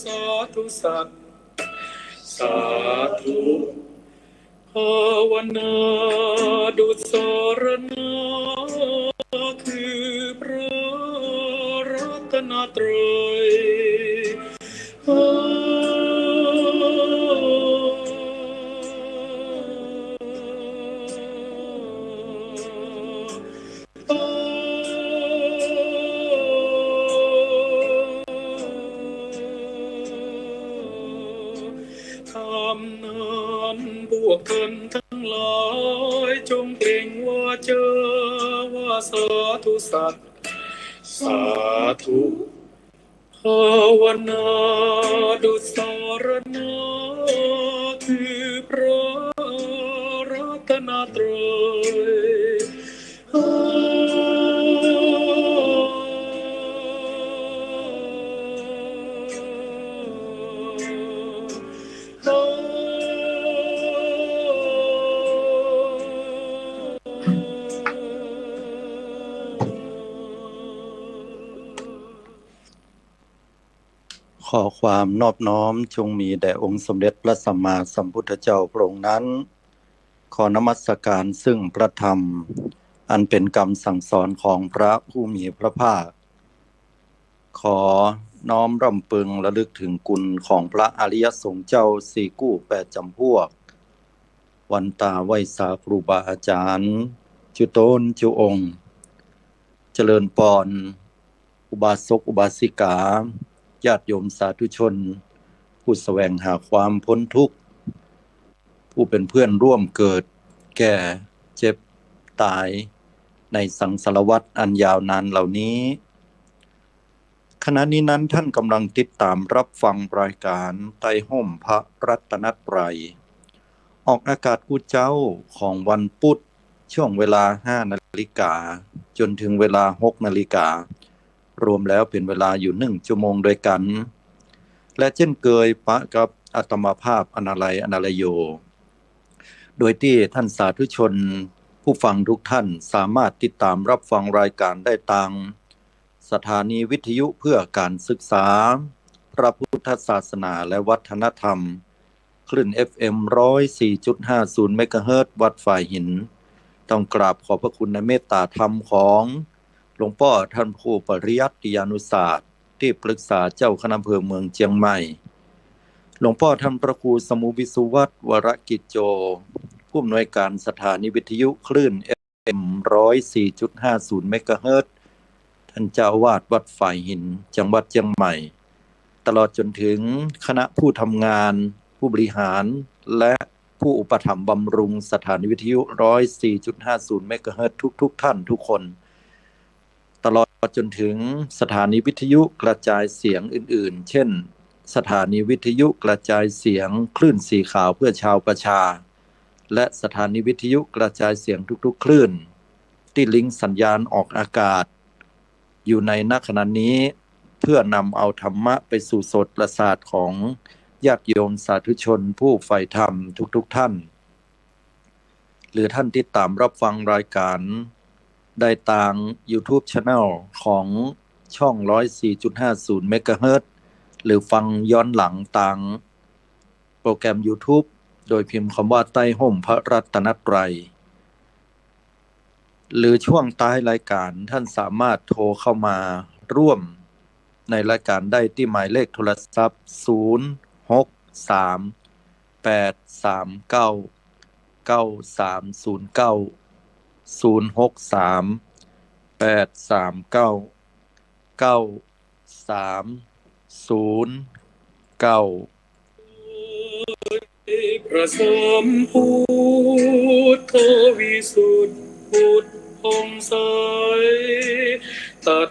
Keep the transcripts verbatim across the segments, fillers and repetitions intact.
สาธุสัตว์ สาธุ ภาวนาดุจสรณะ คือพระรัตนตรัย ธรรมนั้นพวกท่านทั้งหลายจงเปล่งวาจาว่า สาธุสัตว์ สาธุ ภาวนาดุจสรณะ คือพระรัตนตรัย ขอความนอบน้อมจงมีแด่องค์สมเด็จพระสัมมาสัมพุทธเจ้าพระองค์นั้น ขอนมัสการซึ่งพระธรรม อันเป็นกำสั่งสอนของพระผู้มีพระภาค ขอน้อมรำพึงระลึกถึงคุณของพระอริยสงฆ์เจ้าสี่กู้แปดจำพวก วันตาไหว้สาครูบาอาจารย์ จุ๊ตนจุ๊องค์ เจริญปอน อุบาสกอุบาสิกา ญาติโยมสาธุชน ผู้แสวงหาความพ้นทุกข์ ผู้เป็นเพื่อนร่วมเกิดแก่เจ็บตายในสังสารวัฏอันยาวนานเหล่านี้ ขณะนี้นั้นท่านกำลังติดตามรับฟังรายการใต้ฮ่มพระรัตนตรัย ออกอากาศกู้เจ๊าของวันพุธ ช่วงเวลาห้านาฬิกา จนถึงเวลาหกนาฬิกา รวมแล้วเป็นเวลาอยู่หนึ่งชั่วโมงด้วยกัน และเช่นเคยปะกับอาตมาภาพอนาลัย อนาลัยโย โดยที่ท่านสาธุชนผู้ฟังทุกท่านสามารถติดตามรับฟังรายการได้ตาง สถานีวิทยุเพื่อการศึกษาพระพุทธศาสนาและวัฒนธรรม คลื่น เอฟเอ็ม ร้อยสี่จุดห้าศูนย์ เมกะเฮิรตซ์ วัดฝายหิน ต้องกราบขอบพระคุณในเมตตาธรรมของหลวงป้อท่านครูปริยัติยานุศาสตร์ ตี้ปรึกษาเจ้าคณะอำเภอเมืองเจียงใหม่ หลวงป้อท่านพระครูสมุห์ วิสุวัฒน์ วรกิจโจ ผู้อำนวยการสถานีวิทยุคลื่น เอฟเอ็ม ร้อยสี่จุดห้าศูนย์ เมกะเฮิรตซ์ ท่านเจ้าอาวาสวัดฝายหิน จังหวัดเจียงใหม่ ตลอดจนถึงคณะผู้ทำงาน ผู้บริหาร และผู้อุปถัมภ์บำรุงสถานีวิทยุ ร้อยสี่จุดห้าศูนย์ เมกะเฮิรตซ์ ทุกๆ ท่านทุกคน ตลอดจนถึงสถานีวิทยุกระจายเสียงอื่นๆ เช่น สถานีวิทยุกระจายเสียงคลื่นสีขาวเพื่อชาวประชา และสถานีวิทยุกระจายเสียงทุกๆ คลื่น ตี้ลิงก์สัญญาณออกอากาศอยู่ในณขณะนี้ เพื่อนำเอาธรรมะไปสู่โสตประสาทของญาติโยมสาธุชนผู้ใฝ่ธรรมทุกๆ ท่าน หรือท่านติดตามรับฟังรายการได้ตาง YouTube Channel ของช่อง ร้อยสี่จุดห้าศูนย์ เมกะเฮิรตซ์ หรือฟังย้อนหลังตางโปรแกรม YouTube โดยพิมพ์คำว่า ใต้ฮ่มพระรัตนตรัย หรือช่วงท้ายรายการท่านสามารถโทรเข้ามาร่วมในรายการได้ตี้หมายเลขโทรศัพท์ ศูนย์หกสาม แปดสามเก้า เก้าสามศูนย์เก้า ศูนย์หกสาม แปดสามเก้า เก้าสามศูนย์เก้า พระสัมพุทธวิสุทธิ์ผุดผ่องใส ตรัส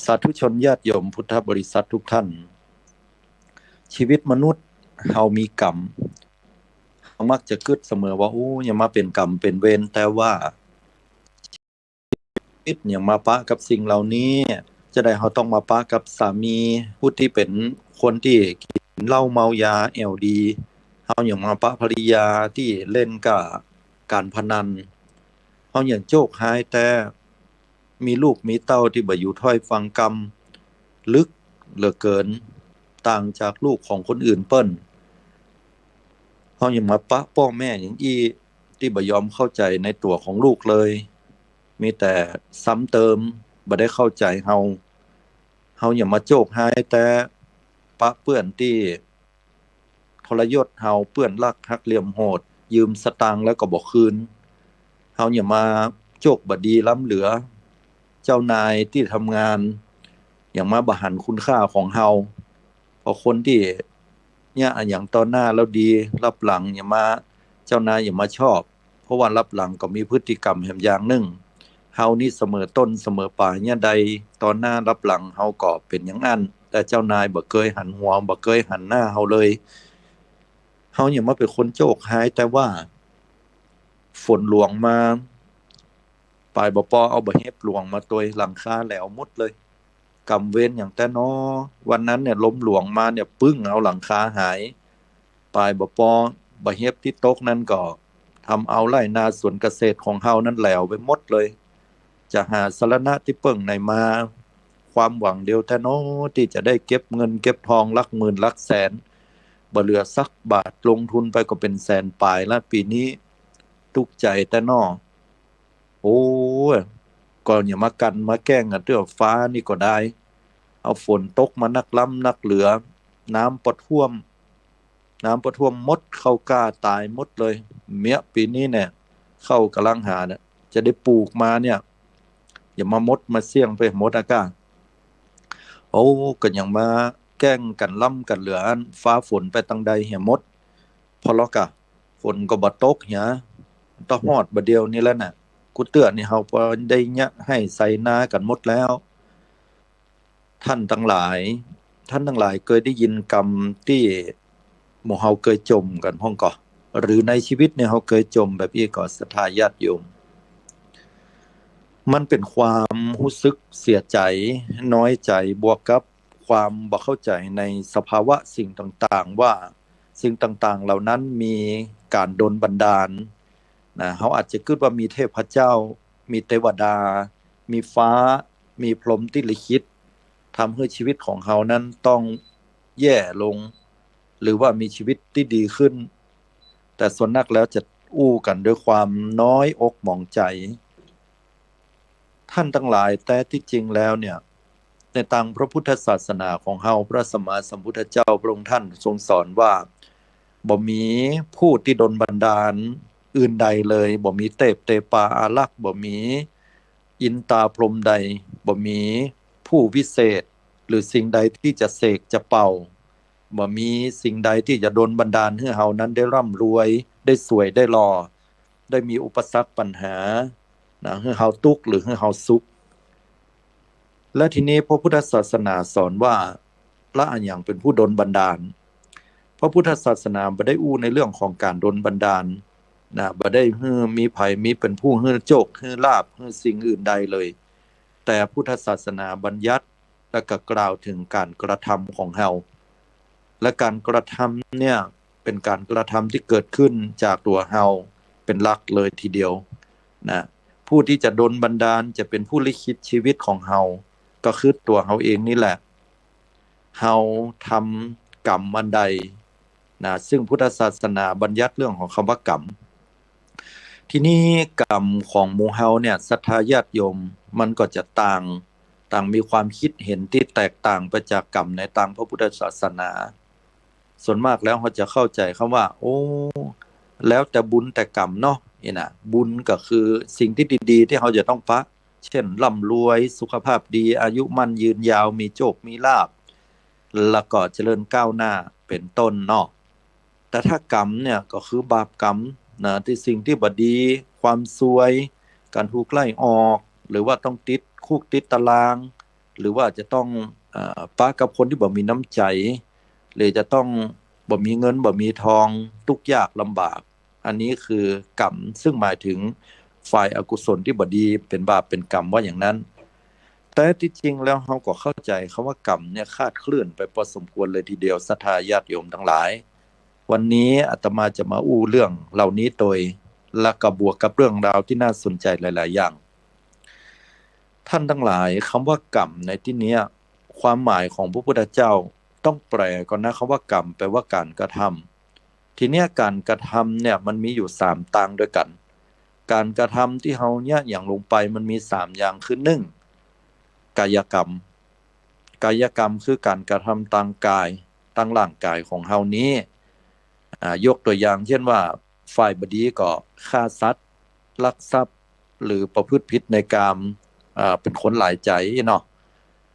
สาธุชนญาติโยมพุทธบริษัททุกท่าน ชีวิตมนุษย์เฮามีกรรม เฮามักจะกึ๊ดเสมอว่า โอ้ ยังมาเป๋นกรรมเป๋นเวร แต่ว่า ชีวิตยังมาปะกับสิ่งเหล่านี้ จะใดเฮาต้องมาปะกับสามี ผู้ตี้เป๋นคนตี้กิ๋นเหล้าเมายาแอ่วดี เฮายังมาปะภริยาตี้เล่นก้าก๋านพนัน เฮายังโจคฮ้ายแต๊ มีลูกมีเต้าตี้บ่อยู่ถ้อยฟังกำ ลึกเหลือเกิน ต่างจากลูกของคนอื่นเปิ้น เฮาอย่ามาปะป้อแม่อย่างอี้ตี้บ่ยอมเข้าใจ๋ในตั๋วของลูกเลย มีแต่ซ้ำเติม บ่ได้เข้าใจ๋เฮา เฮาอย่ามาโจคฮ้ายแต๊ ปะเปื้อนตี้ทรยศเฮา เปื้อนลักหักเหลี่ยมโหด ยืมสตางค์แล้วก็บ่คืน เฮาอย่ามาโจคบ่ดีล้ำเหลือ เจ้านายตี้ทำงาน อย่างมาบ่หันคุณค่าของเฮา เพราะคนตี้เนี่ยอย่างต่อหน้าแล้วดี ลับหลังอย่ามา เจ้านายอย่ามาชอบ เพราะว่าลับหลังก็มีพฤติกรรมแหมอย่างนึ่ง เฮานี่เสมอต้นเสมอป๋ายเนี่ยใด ต่อหน้าลับหลังเฮาก็เป๋นอย่างอั้น แต่เจ้านายบ่เกยหันหัว บ่เกยหันหน้าเฮาเลย เฮาอย่ามาเป๋นคนโจคฮ้ายแต๊ว่า ฝนหลวงมา ป๋ายบ่ปอเอาบ่าเห็บหลวงมาตวย หลังคาแหลวหมดเลย กรรมเวรอย่างแต๊น้อ วันนั้นเนี่ยลมหลวงมาเนี่ยปึ้งเอาหลังคาหาย ป๋ายบ่ปอ บ่าเห็บตี้ตกนั้นก็ทำเอาไร่นาสวนเกษตรของเฮานั้นแหลวไปหมดเลย จะหาสรณะตี้เปิ้งไหนมา ความหวังเดียวแต๊น้อ ตี้จะได้เก็บเงินเก็บทองหลักหมื่นหลักแสน บ่เหลือสักบาท ลงทุนไปก็เป๋นแสนป๋ายละ ปี๋นี้ตุ๊กใจ๋แต๊น้อ โอ้ ก็อย่ามากั๋นมาแก้งกั๋นเตื้อ ฟ้านี่ก็ได้ เอาฝนตกมานักล้ำนักเหลือ น้ำปะท่วม น้ำปะท่วมหมด ข้าวกล้าต๋ายหมดเลย เมี้ยปี๋นี้เนี่ย ข้าวก่ำลังหาเนี่ย จะได้ปลูกมาเนี่ย อย่ามาหมดมาเสี้ยงไปหมดอะก้า โอ้ ก็ยังมาแก้งกั๋นล้ำกั๋นเหลืออั้น ฟ้าฝนไปตังใดเหียหมด พอลอก้า ฝนก็บ่ตกเหีย ตะฮอดบ่าเดี่ยวนี้แล้วน่ะ กู้เตื้อนี่เฮาปอได้เยียะไฮ่ไซนากั๋นหมดแล้ว ท่านตังหลาย ท่านตังหลายเกยได้ยินกำตี้หมู่เฮาเกยจ่มกั๋นพ่องก่อ หรือในชีวิตเนี่ยเฮาเกยจ่มแบบอี้ก่อ ศรัทธาญาติโยม มันเป๋นความฮู้สึกเสียใจ๋ น้อยใจ๋ บวกกับความบ่เข้าใจ๋ในสภาวะสิ่งต่างๆ ว่าสิ่งต่างๆ เหล่านั้นมีก๋านดลบันดาล นะ เฮาอาจจะกึ๊ดว่ามีเทพเจ้า มีเตวดา มีฟ้า มีพรหมตี้ลิขิต ทำหื้อชีวิตของเฮานั้นต้องแย่ลง หรือว่ามีชีวิตตี้ดีขึ้น แต่ส่วนนักแล้วจะอู้กั๋นด้วยความน้อยอกหมองใจ๋ ท่านตังหลาย แต๊ตี้จริงแล้วเนี่ย ในตางพระพุทธศาสนาของเฮา พระสัมมาสัมพุทธเจ้าพระองค์ท่านทรงสอนว่า บ่มีผู้ตี้ดลบันดาลอื่นใดเลย บ่มีเตพเตปาอารักษ์ บ่มีอินตาพรหมใด บ่มีผู้วิเศษ หรือสิ่งใดตี้จะเสกจะเป่า บ่มีสิ่งใดตี้จะดลบันดาลหื้อเฮานั้นได้ร่ำรวย ได้สวย ได้หล่อ ได้มีอุปสรรคปัญหา นะ หื้อเฮาตุ๊กข์หรือหื้อเฮาสุข และทีนี้พระพุทธศาสนาสอนว่า พระอะหยังเป๋นผู้ดลบันดาล พระพุทธศาสนาบ่ได้อู้ในเรื่องของก๋านดลบันดาล นะ บ่ได้หื้อมีใผมีเป๋นผู้หื้อโจค หื้อลาภ หื้อสิ่งอื่นใดเลย แต่พุทธศาสนาบัญญัติ และก็กล่าวเถิงก๋านกระทำของเฮา และก๋านกระทำเนี่ยเป๋นก๋านกระทำตี้เกิดขึ้นจากตั๋วเฮาเป๋นหลักเลยทีเดียวนะ ผู้ตี้จะดลบันดาล จะเป๋นผู้ลิขิตชีวิตของเฮา ก็คือตั๋วเฮาเองนี่แหละ เฮาทำกรรมอันใดนะ ซึ่งพุทธศาสนาบัญญัติเรื่องของกำว่ากรรม ทีนี้กรรมของหมู่เฮาเนี่ย ศรัทธาญาติโยม มันก็จะต่าง ต่างมีความกึ๊ดเห็นตี้แตกต่างไปจากกรรมในตางพระพุทธศาสนา ส่วนมากแล้วเฮาจะเข้าใจ๋กำว่า โอ้ แล้วแต่บุญแต่กรรมเนาะ นี่นะ บุญก็คือสิ่งตี้ดีๆ ตี้เฮาจะต้องปะ เช่น ร่ำรวย สุขภาพดี อายุมั่นยืนยาว มีโจค มีลาภ แล้วก็เจริญก้าวหน้า เป๋นต้นเนาะ แต่ถ้ากรรมเนี่ยก็คือบาปกรรมนะ ตี้สิ่งตี้บ่ดี ความซวย ก๋านถูกไล่ออก หรือว่าต้องติดคุกติดตาราง หรือว่าจะต้อง เอ่อ ปะกับคนตี้บ่มีน้ำใจ๋ หรือจะต้องบ่มีเงินบ่มีทอง ตุ๊กข์ยากลำบาก อันนี้คือกรรม ซึ่งหมายถึงฝ่ายอกุศลตี้บ่ดี เป๋นบาปเป๋นกรรมว่าอย่างนั้น แต่ตี้จริงแล้วเฮาก็เข้าใจ๋กำว่ากรรมเนี่ยคลาดเคลื่อนไปพอสมควรเลยทีเดียว ศรัทธาญาติโยมตังหลาย วันนี้อาตมาจะมาอู้เรื่องเหล่านี้ตวย และก็บวกกับเรื่องราวตี้น่าสนใจ๋หลายๆ อย่าง ท่านตังหลาย กำว่ากรรมในตี้เนี้ย ความหมายของพระพุทธเจ้าต้องแปลก่อนนะ คำว่ากรรมแปลว่าการกระทำ ทีเนี้ยการกระทำเนี่ยมันมีอยู่สามตางด้วยกัน การกระทำตี้เฮาเยียะหยังลงไปมันมีสามอย่าง คือ นึ่ง กายกรรม กายกรรมคือการกระทำตางกาย ตางร่างกายของเฮานี้ อ่า ยกตัวอย่างเช่นว่า ฝ่ายบ่ดีก็ฆ่าสัตว์ ลักทรัพย์ หรือประพฤติผิดในกาม อ่า เป๋นคนหลายใจ๋เนาะ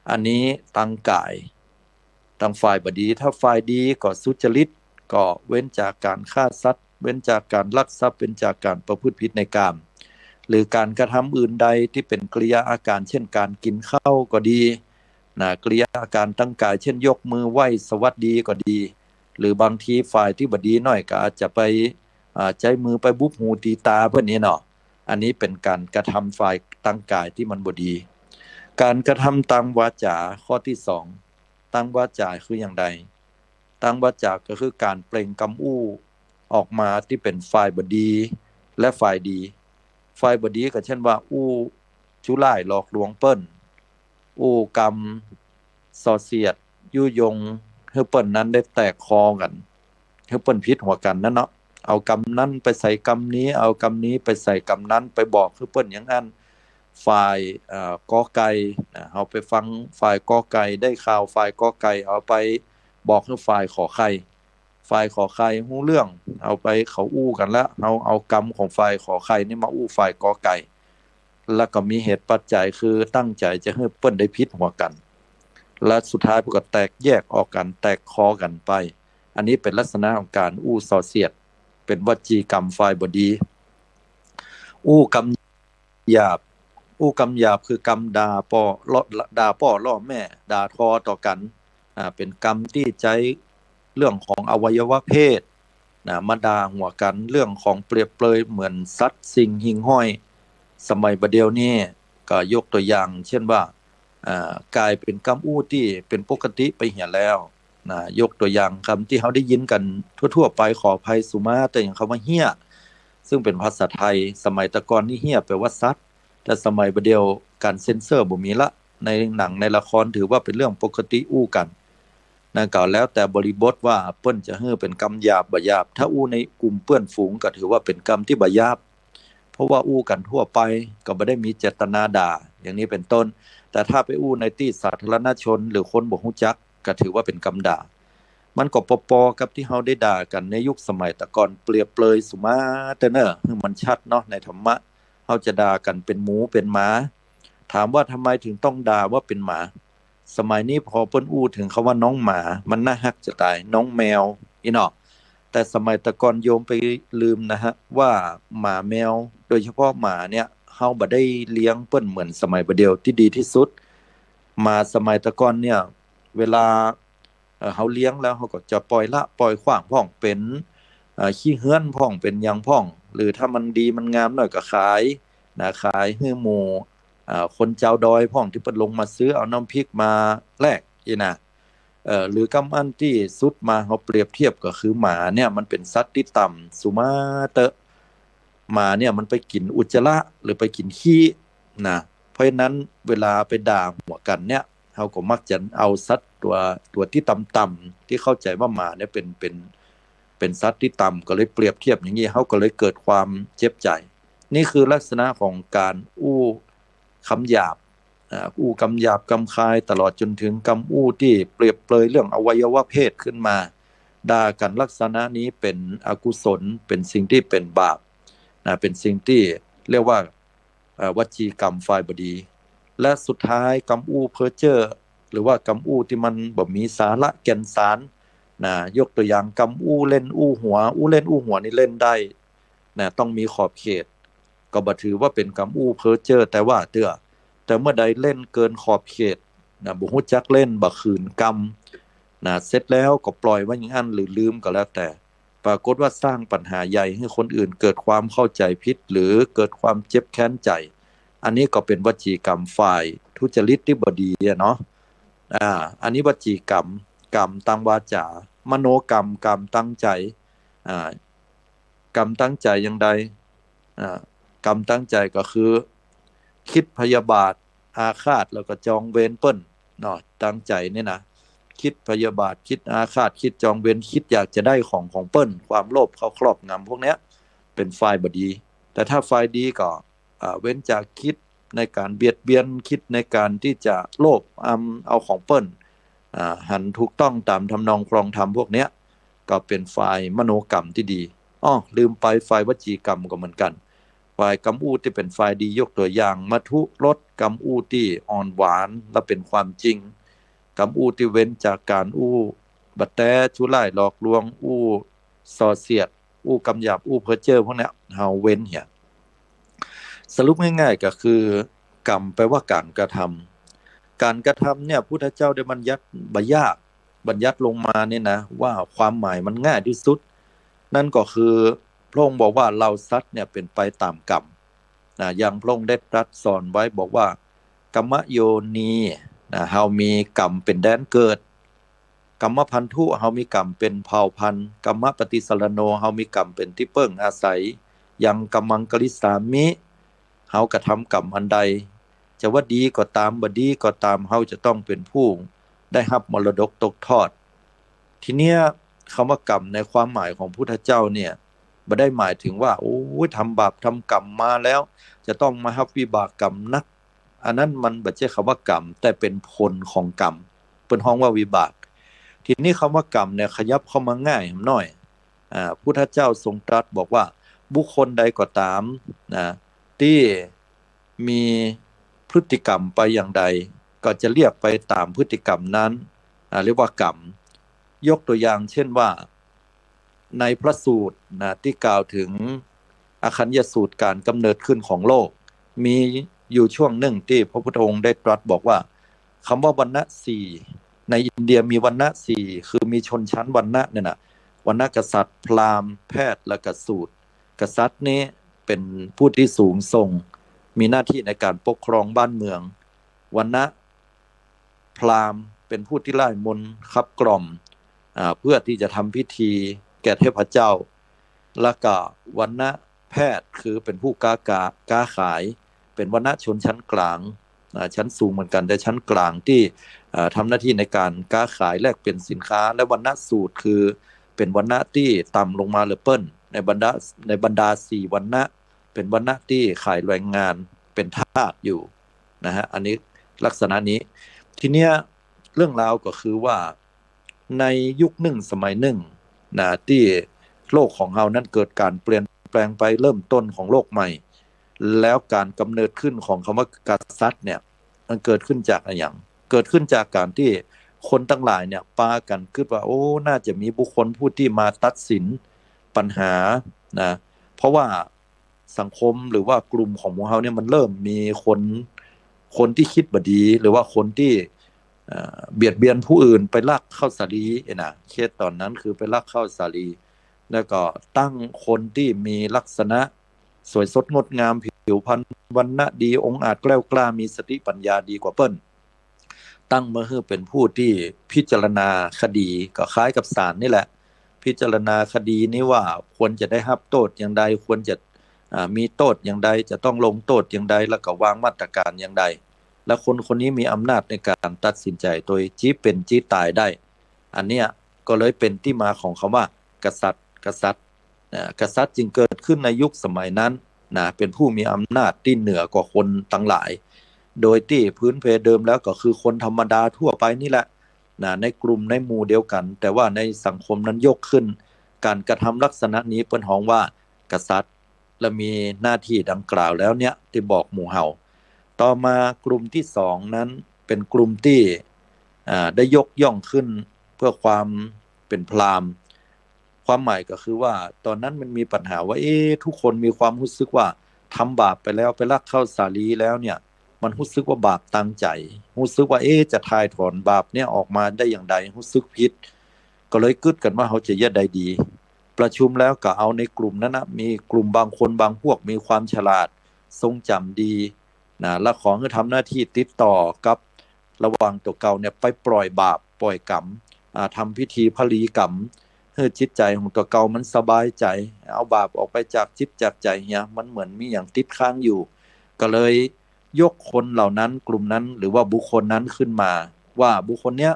อันนี้ตางกาย ตางฝ่ายบ่ดี ถ้าฝ่ายดีก็สุจริต ก็เว้นจากการฆ่าสัตว์ เว้นจากการลักทรัพย์ เว้นจากการประพฤติผิดในกาม หรือการกระทำอื่นใดตี้เป๋นกิริยาอาการ เช่น การกิ๋นข้าวก็ดีนะ กิริยาอาการตางกาย เช่น ยกมือไหว้สวัสดีก็ดี หรือบางทีฝ่ายตี้บ่ดีหน่อยก็อาจจะไป อ่า ใจ๊มือไปบุบหูตีตาเปิ้นนี้เนาะ อันนี้เป๋นการกระทำฝ่ายตางกายตี้มันบ่ดี การกระทำตางวาจ๋าข้อตี้สอง ตางวาจ๋าคืออย่างใด ตางวาจ๋าก็คือการเปล่งกำอู้ออกมาตี้เป๋นฝ่ายบ่ดีและฝ่ายดี ฝ่ายบ่ดีก็เช่นว่า อู้จุร้ายหลอกลวงเปิ้น อู้กำส่อเสียดยุยงหื้อเปิ้นนั้นได้แตกคอกั๋น หื้อเปิ้นผิดหัวกั๋นนั้นเนาะ เอากำนั้นไปใส่กำนี้ เอากำนี้ไปใส่กำนั้น ไปบอกหื้อเปิ้นอย่างอั้น ฝ่าย เอ่อ กอไก่นะ เฮาไปฟังฝ่ายกอไก่ ได้ข่าวฝ่ายกอไก่ เอาไปบอกหื้อฝ่ายขอไข่ ฝ่ายขอไข่ฮู้เรื่อง เอาไปเขาอู้กั๋นละ เฮาเอากำของฝ่ายขอไข่นี่มาอู้ฝ่ายกอไก่ แล้วก็มีเหตุปัจจัยคือตั้งใจ๋จะหื้อเปิ้นได้ผิดหัวกั๋น และสุดท้ายเปิ้นก็แตกแยกออกกั๋น แตกคอกั๋นไป อันนี้เป๋นลักษณะของการอู้ส่อเสียด เป๋นวจีกรรมฝ่ายบ่ดี อู้กำหยาบ อู้กำหยาบคือกำด่าป้อล้อ ด่าป้อล้อแม่ ด่าทอต่อกั๋น อ่า เป๋นกำตี้ใจ๊เรื่องของอวัยวะเพศนะ มาด่าหัวกั๋น เรื่องของเปรียบเปรยเหมือนสัตว์สิ่งหิ่งห้อย สมัยบ่าเดี่ยวนี้ก็ยกตัวอย่างเช่นว่า อ่า ก๋ายเป๋นกำอู้ตี้เป๋นปกติไปเหียแล้วนะ ยกตัวอย่างกำตี้เฮาได้ยินกั๋นทั่วๆ ไป ขออภัยสุมา แต่อย่างกำว่าเฮี้ย ซึ่งเป๋นภาษาไทย สมัยแต่ก่อนนี่เฮี้ยแปลว่าสัตว์ แต่สมัยบ่าเดี่ยวการเซ็นเซอร์บ่มีละ ในหนังในละครถือว่าเป๋นเรื่องปกติอู้กั๋นนะ ก็แล้วแต่บริบทว่าเปิ้นจะหื้อเป๋นกำหยาบบ่หยาบ ถ้าอู้ในกลุ่มเปื้อนฝูงก็ถือว่าเป๋นกำตี้บ่หยาบ เพราะว่าอู้กั๋นทั่วไป ก็บ่ได้มีเจตนาด่า อย่างนี้เป๋นต้น แต่ถ้าไปอู้ในตี้สาธารณชนหรือคนบ่ฮู้จัก ก็ถือว่าเป๋นกำด่า มันก็ปอๆ กับตี้เฮาได้ด่ากั๋นในยุคสมัยแต่ก่อน เปรียบเปรยสุมาเต๊อะเน่อ หื้อมันชัดเนาะ ในธรรมะ เฮาจะด่ากั๋นเป๋นหมูเป๋นหมา ถามว่าทำไมถึงต้องด่าว่าเป๋นหมา สมัยนี้พอเปิ้นอู้เถิงกำว่าน้องหมา มันน่าฮักจะต๋าย น้องแมว อี้เนาะ แต่สมัยแต่ก่อนโยมไปลืมนะฮะ ว่าหมาแมว โดยเฉพาะหมาเนี่ย เฮาบ่ได้เลี้ยงเปิ้นเหมือนสมัยบ่าเดี่ยวตี้ดีตี้สุด หมาสมัยแต่ก่อนเนี่ย เวลา เอ่อ เฮาเลี้ยงแล้วเฮาก็จะป่อยละป่อยขว้างพ่อง เป๋น เอ่อ ขี้เฮื้อนพ่อง เป๋นหยังพ่อง หรือถ้ามันดีมันงามหน่อยก็ขายนะ ขายหื้อหมู่ อ่า คนจาวดอยพ่องตี้เปิ้นลงมาซื้อเอาน้ำพริกมาแลก อี้นะ เอ่อ หรือกำอั้นตี้สุดมาเฮาเปรียบเทียบก็คือหมาเนี่ยมันเป๋นสัตว์ตี้ต่ำสุมาเต๊อะ หมาเนี่ยมันไปกิ๋นอุจจาระหรือไปกิ๋นขี้นะ เพราะฉะนั้นเวลาไปด่าหัวกั๋นเนี่ย เฮาก็มักจะเอาสัตว์ตั๋ว ตั๋วตี้ต่ำๆ ตี้เข้าใจ๋ว่าหมาเนี่ยเป๋น เป๋น เป๋นสัตว์ตี้ต่ำ ก็เลยเปรียบเทียบอย่างนี้ เฮาก็เลยเกิดความเจ็บใจ๋ นี่คือลักษณะของการอู้กำหยาบ อ่า อู้กำหยาบกำคาย ตลอดจนเถิงกำอู้ตี้เปรียบเปรยเรื่องอวัยวะเพศขึ้นมา ด่ากั๋นลักษณะนี้เป๋นอกุศล เป๋นสิ่งตี้เป๋นบาปนะ เป๋นสิ่งตี้เรียกว่า เอ่อ วจีกรรมฝ่ายบ่ดี และสุดท้ายกำอู้เพ้อเจ้อ หรือว่ากำอู้ตี้มันบ่มีสาระแก่นสารนะ ยกตัวอย่างกำอู้เล่นอู้หัว อู้เล่นอู้หัวนี่เล่นได้นะ ต้องมีขอบเขต ก็บ่ถือว่าเป๋นกำอู้เพ้อเจ้อแต่ว่าเตื้อ แต่เมื่อใดเล่นเกินขอบเขตนะ บ่ฮู้จักเล่น บ่คืนกำนะ เสร็จแล้วก็ปล่อยไว้อย่างอั้นหรือลืมก็แล้วแต่ ปรากฏว่าสร้างปัญหาใหญ่หื้อคนอื่นเกิดความเข้าใจ๋ผิด หรือเกิดความเจ็บแค้นใจ๋ อันนี้ก็เป๋นวจีกรรมฝ่ายทุจริตตี้บ่ดีอะเนาะ อ่า อันนี้วจีกรรม กรรมตางวาจ๋า มโนกรรม กรรมตางใจ๋ อ่า กรรมตางใจ๋อย่างใด อ่า กรรมตางใจ๋ก็คือ กึ๊ดพยาบาท อาฆาต แล้วก็จองเวรเปิ้น เนาะ ตังใจ๋เนี่ยนะ กึ๊ดพยาบาท กึ๊ดอาฆาต กึ๊ดจองเวร กึ๊ดอยากจะได้ของของเปิ้น ความโลภเข้าครอบงำ พวกเนี้ยเป๋นฝ่ายบ่ดี แต่ถ้าฝ่ายดีก็ อ่า เว้นจากกึ๊ดในก๋านเบียดเบียน กึ๊ดในก๋านตี้จะโลภอำเอาของเปิ้น อ่า หันถูกต้องต๋ามทำนองครองธรรม พวกเนี้ยก็เป๋นฝ่ายมโนกรรมตี้ดี อ้อ ลืมไป ฝ่ายวจีกรรมก็เหมือนกั๋น ฝ่ายกำอู้ตี้เป๋นฝ่ายดี ยกตั๋วอย่าง มัทธุรส กำอู้ตี้อ่อนหวานและเป๋นความจริง กำอู้ตี้เว้นจากก๋านอู้บ่าแต๊ จุล่ายหลอกลวง อู้ส่อเสียด อู้กำหยาบ อู้เพ้อเจ้อ พวกเนี้ย เฮาเว้นเหีย สรุปง่ายๆ ก็คือ กรรมแปลว่าก๋านกระทำ ก๋านกระทำเนี่ย พุทธเจ้าได้บัญญัติบ่ยาก บัญญัติลงมาเนี่ยนะ ว่าความหมายมันง่ายตี้สุด นั่นก็คือ พระองค์บอกว่า เฮาสัตว์เนี่ยเป๋นไปต๋ามกรรม นะ อย่างพระองค์ได้ตรัสสอนไว้บอกว่า กัมมโยนี นะ เฮามีกรรมเป๋นแดนเกิด กัมมพันธุ เฮามีกรรมเป๋นเผ่าพันธุ์ กัมมปฏิสรรโณ เฮามีกรรมเป๋นตี้เปิ้งอาศัย ยังกัมมังกริสสามิ เฮากระทำกรรมอันใด จะว่าดีก็ต๋าม บ่ดีก็ต๋าม เฮาจะต้องเป๋นผู้ได้ฮับมรดกตกทอด ทีเนี้ย กำว่ากรรมในความหมายของพุทธเจ้าเนี่ย บ่ได้หมายถึงว่า โอ้ย ทำบาปทำกรรมมาแล้ว จะต้องมาฮับวิบากกรรมหนัก อันนั้นมันบ่ใจ้กำว่ากรรม แต่เป๋นผลของกรรม เปิ้นฮ้องว่าวิบาก ทีนี้กำว่ากรรมเนี่ย ขยับเข้ามาง่ายหน่อย อ่า พุทธเจ้าทรงตรัสบอกว่า บุคคลใดก็ต๋าม นะ ตี้มีพฤติกรรมไปอย่างใด ก็จะเรียกไปต๋ามพฤติกรรมนั้น อ่า เรียกว่ากรรม ยกตั๋วอย่างเช่นว่า ในพระสูตรนะ ตี้กล่าวเถิงอคัญญสูตร ก๋านกำเนิดขึ้นของโลก มีอยู่ช่วงนึ่งตี้พระพุทธองค์ได้ตรัสบอกว่า กำว่าวรรณะสี่ ในอินเดียมีวรรณะสี่ คือมีชนชั้นวรรณะเนี่ยนะ วรรณะกษัตริย์ พราหมณ์ แพทย์ และก็สูตร กษัตริย์นี้เป๋นผู้ตี้สูงส่ง มีหน้าตี้ในก๋านปกครองบ้านเมือง วรรณะพราหมณ์เป๋นผู้ตี้ร่ายมนต์ขับกล่อม อ่า เพื่อตี้จะทำพิธีแก่เทพเจ้า และก็วรรณะแพทย์คือเป๋นผู้ก๊า ก๊า ก๊าขาย เป๋นวรรณะชนชั้นกลาง อ่า ชั้นสูงเหมือนกั๋น แต่ชั้นกลางตี้ อ่า ทำหน้าตี้ในก๋านก๊าขายแลกเปลี่ยนสินค้า และวรรณะสูตรคือเป๋นวรรณะตี้ต่ำลงมาเหลือเปิ้น ในบรรดา ในบรรดาสี่วรรณะ เป๋นวรรณะตี้ขายแรงงาน เป๋นทาสอยู่นะฮะ อันนี้ลักษณะนี้ ทีเนี้ย เรื่องราวก็คือว่า ในยุคนึ่งสมัยนึ่งนะ ตี้โลกของเฮานั้นเกิดก๋านเปลี่ยนแปลงไป เริ่มต้นของโลกใหม่ แล้วก๋านกำเนิดขึ้นของกำว่ากษัตริย์เนี่ย มันเกิดขึ้นจากอะหยัง เกิดขึ้นจากก๋านตี้คนตังหลายเนี่ย ปากั๋นกึ๊ดว่า โอ้ น่าจะมีบุคคลผู้ตี้มาตัดสินปัญหานะ เพราะว่าสังคมหรือว่ากลุ่มของหมู่เฮาเนี่ย มันเริ่มมีคน คนตี้กึ๊ดบ่ดี หรือว่าคนตี้ เอ่อ เบียดเบียนผู้อื่น ไปลักข้าวสาลีเอ้ยนะ เคสต๋อนนั้นคือไปลักข้าวสาลี แล้วก็ตั้งคนตี้มีลักษณะสวยสดงดงาม ผิวพรรณวรรณะดี องอาจแกล้วกล้า มีสติปัญญาดีกว่าเปิ้น ตั้งมาหื้อเป๋นผู้ตี้พิจารณาคดี ก็คล้ายกับศาลนี่แหละ พิจารณาคดีนี้ว่าควรจะได้ฮับโต้ษอย่างใด ควรจะ อ่า มีโต้ษอย่างใด จะต้องลงโต้ษอย่างใด แล้วก็วางมาตรก๋านอย่างใด และคนคนนี้มีอำนาจในก๋านตัดสินใจ๋โตยจี๊เป๋นจี๊ต๋ายได้ อันเนี้ยก็เลยเป๋นตี้มาของกำว่ากษัตริย์ กษัตริย์ นะ กษัตริย์จึงเกิดขึ้นในยุคสมัยนั้นนะ เป๋นผู้มีอำนาจตี้เหนือกว่าคนตังหลาย โดยตี้พื้นเพเดิมแล้วก็คือคนธรรมดาทั่วไปนี่แหละนะ ในกลุ่มในหมู่เดียวกั๋น แต่ว่าในสังคมนั้นยกขึ้นก๋านกระทำลักษณะนี้ เปิ้นฮ้องว่ากษัตริย์ และมีหน้าตี้ดังกล่าวแล้วเนี่ย ตี้บอกหมู่เฮา ต่อมากลุ่มตี้สองนั้นเป๋นกลุ่มตี้ อ่า ได้ยกย่องขึ้นเพื่อความเป๋นพราหมณ์ ความหมายก็คือว่า ต๋อนนั้นมันมีปัญหาว่า เอ๊ะ ทุกคนมีความฮู้สึกว่าทำบาปไปแล้ว ไปลักข้าวสาลีแล้วเนี่ย มันฮู้สึกว่าบาปตังใจ๋ ฮู้สึกว่า เอ๊ะ จะถ่ายถอนบาปเนี่ยออกมาได้อย่างใด ฮู้สึกผิด ก็เลยกึ๊ดกั๋นว่าเฮาจะเยียะใดดี ประชุมแล้วก็เอาในกลุ่มนั้นนะ มีกลุ่มบางคนบางพวกมีความฉลาด ทรงจ๋ำดีนะ และขอหื้อทำหน้าตี้ติดต่อกับระหว่างตั๋วเก่าเนี่ย ไปปล่อยบาปปล่อยกรรม อ่า ทำพิธีพลีกรรม หื้อจิตใจ๋ของตั๋วเก่ามันสบายใจ๋ เอาบาปออกไปจากจิตจากใจ๋เหีย มันเหมือนมีหยังติดค้างอยู่ ก็เลยยกคนเหล่านั้น กลุ่มนั้น หรือว่าบุคคลนั้นขึ้นมา ว่าบุคคลเนี้ย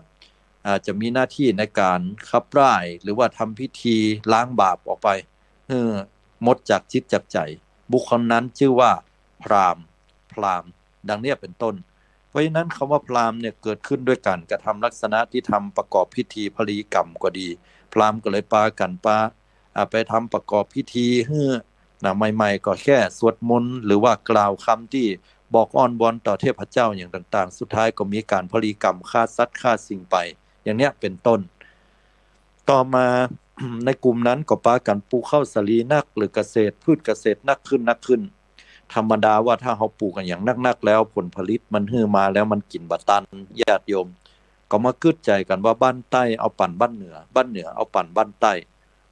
อ่า จะมีหน้าตี้ในก๋านขับไล่ หรือว่าทำพิธีล้างบาปออกไป หื้อหมดจากจิตจากใจ๋ บุคคลนั้นจื้อว่าพราหมณ์ พราหมณ์ ดังเนี้ยเป๋นต้น เพราะฉะนั้นกำว่าพราหมณ์เนี่ยเกิดขึ้นด้วยก๋านกระทำลักษณะตี้ทำประกอบพิธีพลีกรรมก็ดี พราหมณ์ก็เลยปากั๋นปา อ่า ไปทำประกอบพิธีหื้อ นะ ใหม่ๆ ก็แค่สวดมนต์ หรือว่ากล่าวกำตี้บอกอ้อนวอนต่อเทพเจ้าอย่างต่างๆ สุดท้ายก็มีก๋านพลีกรรมฆ่าสัตว์ฆ่าสิ่งไป อย่างเนี้ยเป๋นต้น ต่อมา ในกลุ่มนั้นก็ปากั๋นปลูกข้าวสาลีนัก หรือเกษตร พืชเกษตรนักขึ้นนักขึ้น ธรรมดาว่าถ้าเฮาปลูกกั๋นอย่างนักๆ แล้วผลผลิตมันหื้อมาแล้วมันกิ๋นบ่ตัน ญาติโยม ก็มากึ๊ดใจ๋กั๋นว่าบ้านใต้เอาปั๋นบ้านเหนือ บ้านเหนือเอาปั๋นบ้านใต้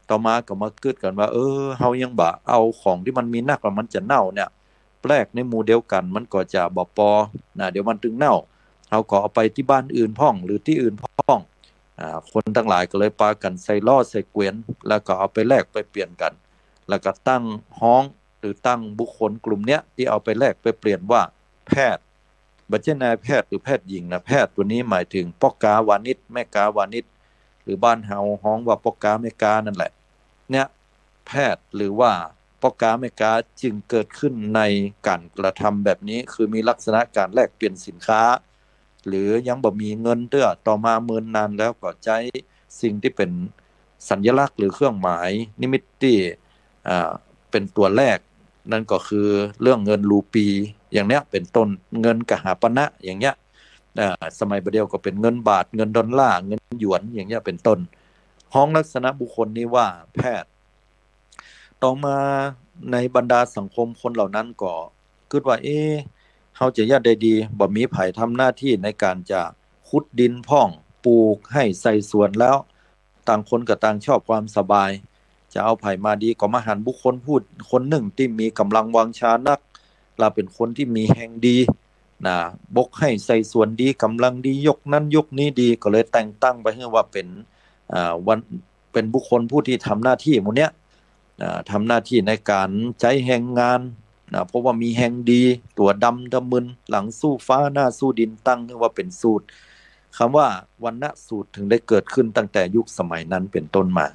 ต่อมาก็มากึ๊ดกั๋นว่า เออ เฮายังบ่เอาของตี้มันมีนัก แล้วมันจะเน่าเนี่ย แลกในหมู่เดียวกั๋นมันก็จะบ่ปอ นะ เดี๋ยวมันตึงเน่า เฮาก็เอาไปตี้บ้านอื่นพ่อง หรือตี้อื่นพ่อง อ่า คนตังหลายก็เลยปากั๋นใส่ล้อใส่เกวียน แล้วก็เอาไปแลกไปเปลี่ยนกั๋น แล้วก็ตั้งฮ้อง หรือตั้งบุคคลกลุ่มเนี้ยตี้เอาไปแลกไปเปลี่ยนว่าแพทย์ บ่ใจ้นายแพทย์หรือแพทย์หญิงนะ แพทย์ตั๋วนี้หมายเถิงป้อก๊าวานิช แม่ก๊าวานิช หรือบ้านเฮาฮ้องว่าป้อก๊าแม่ก๊านั่นแหละ เนี่ย แพทย์หรือว่าป้อก๊าแม่ก๊าจึงเกิดขึ้นในก๋านกระทำแบบนี้ คือมีลักษณะก๋านแลกเปลี่ยนสินค้า หรือยังบ่มีเงินเตื้อ ต่อมาเมินนานแล้วก็ใจ๊สิ่งตี้เป๋นสัญลักษณ์หรือเครื่องหมายนิมิตตี้ อ่า เป๋นตั๋วแลก นั่นก็คือเรื่องเงินรูปี อย่างเนี้ยเป๋นต้น เงินกหาปณะ อย่างเนี้ย อ่า สมัยบ่าเดี่ยวก็เป๋นเงินบาท เงินดอลลาร์ เงินหยวน อย่างเนี้ยเป๋นต้น ฮ้องลักษณะบุคคลนี้ว่าแพทย์ ต่อมาในบรรดาสังคมคนเหล่านั้นก็กึ๊ดว่า เอ๊ะ เฮาจะเยียะใดดี บ่มีใผทำหน้าตี้ในก๋านจะขุดดินพ่อง ปลูกไฮ่ใส่สวนแล้ว ต่างคนก็ต่างชอบความสบาย จะเอาใผมาดี ก็มาหันบุคคลผู้คนนึ่งตี้มีก๋ำลังวังชานัก และเป๋นคนตี้มีแฮงดี นะ บกไฮ่ใส่สวนดี ก๋ำลังดี ยกนั้นยกนี้ดี ก็เลยแต่งตั้งไปหื้อว่าเป๋น อ่า วัน เป๋นบุคคลผู้ตี้ทำหน้าตี้หมู่เนี้ย อ่า ทำหน้าตี้ในก๋านใจ๊แฮงงาน นะ เพราะว่ามีแฮงดี ตั๋วดำทะมึน หลังสู้ฟ้า หน้าสู้ดิน ตั้งหื้อว่าเป๋นสูตร กำว่าวรรณสูตรเถิงได้เกิดขึ้นตั้งแต่ยุคสมัยนั้นเป๋นต้นมา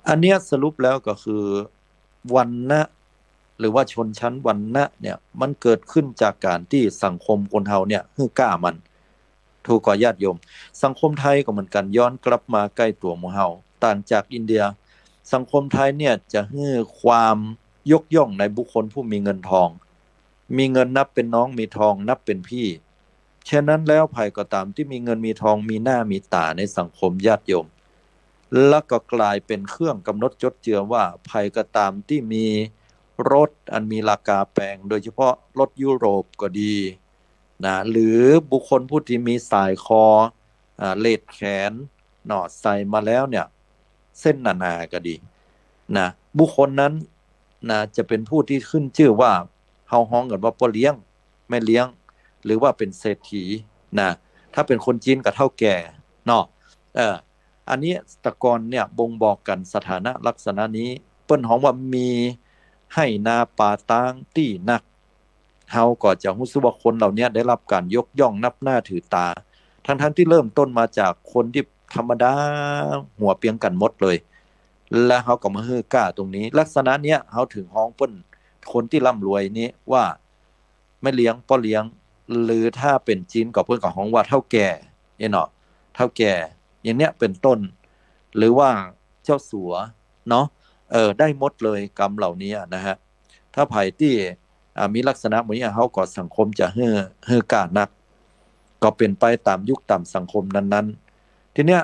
อันเนี้ยสรุปแล้วก็คือ วรรณะ หรือว่าชนชั้นวรรณะเนี่ย มันเกิดขึ้นจากก๋านตี้สังคมคนเฮาเนี่ยหื้อก้ามัน ถูกก่อญาติโยม สังคมไทยก็เหมือนกั๋น ย้อนกลับมาใก้ตั๋วหมู่เฮา ต่างจากอินเดีย สังคมไทยเนี่ยจะหื้อความยกย่องในบุคคลผู้มีเงินทอง มีเงินนับเป๋นน้อง มีทองนับเป๋นพี่ ฉะนั้นแล้วใผก็ต๋ามตี้มีเงินมีทอง มีหน้ามีต๋าในสังคมญาติโยม แล้วก็ก๋ายเป๋นเครื่องก๋ำหนดจดเจือว่าใผก็ต๋ามตี้มีรถอันมีราคาแปง โดยเฉพาะรถยุโรปก็ดี นะ หรือบุคคลผู้ตี้มีสายคอ อ่า เลสแขน เนาะ ใส่มาแล้วเนี่ย เส้นหนาๆ ก็ดี นะ บุคคลนั้น นะ จะเป๋นผู้ตี้ขึ้นจื้อว่า เฮาฮ้องกั๋นว่าป้อเลี้ยง แม่เลี้ยง หรือว่าเป๋นเศรษฐี นะ ถ้าเป๋นคนจีนก็เฒ่าแก่ เนาะ เออ อันนี้แต่ก่อนเนี่ยบ่งบอกกั๋นสถานะลักษณะนี้ เปิ้นฮ้องว่ามีไฮ่นาปาต๊างตี้นัก เฮาก็จะฮู้สึกว่าคนเหล่าเนี้ยได้รับก๋านยกย่องนับหน้าถือต๋า ทั้งๆ ตี้เริ่มต้นมาจากคนตี้ธรรมดา หัวเปียงกั๋นหมดเลย และเฮาก็มาหื้อก้าตรงนี้ ลักษณะเนี้ยเฮาเถิงฮ้องเปิ้นคนตี้ร่ำรวยนี้ว่าแม่เลี้ยง ป้อเลี้ยง หรือถ้าเป๋นจีนก็เปิ้นก็ฮ้องว่าเฒ่าแก่ เนี่ยเนาะ เฒ่าแก่ อย่างเนี้ยเป๋นต้น หรือว่าเจ้าสัว เนาะ เออ ได้หมดเลยกำเหล่านี้นะฮะ ถ้าใผตี้ อ่า มีลักษณะแบบนี้ เฮาก็สังคมจะหื้อ หื้อก้านัก ก็เป๋นไปต๋ามยุคต๋ามสังคมนั้นๆ ทีเนี้ย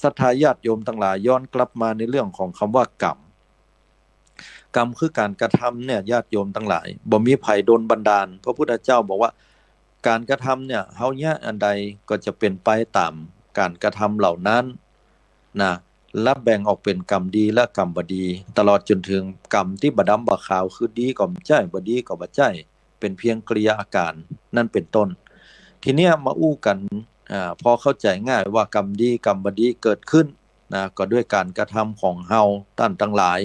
ศรัทธาญาติโยมตังหลาย ย้อนกลับมาในเรื่องของกำว่ากรรม กรรมคือก๋านกระทำเนี่ย ญาติโยมตังหลาย บ่มีใผโดนบันดาล พระพุทธเจ้าบอกว่า ก๋านกระทำเนี่ย เฮาเยียะอันใดก็จะเป๋นไปต๋ามก๋านกระทำเหล่านั้น นะ และแบ่งออกเป๋นกรรมดีและกรรมบ่ดี ตลอดจ๋นเถิงกรรมตี้บ่ดำบ่ขาว คือดีก็บ่ใจ้ บ่ดีก็บ่ใจ้ เป๋นเพียงกิริยาอาก๋าร นั่นเป๋นต้น ทีเนี้ยมาอู้กั๋น อ่า พอเข้าใจ๋ง่ายว่ากรรมดีกรรมบ่ดีเกิดขึ้น นะ ก็ด้วยก๋านกระทำของเฮาต้านตังหลาย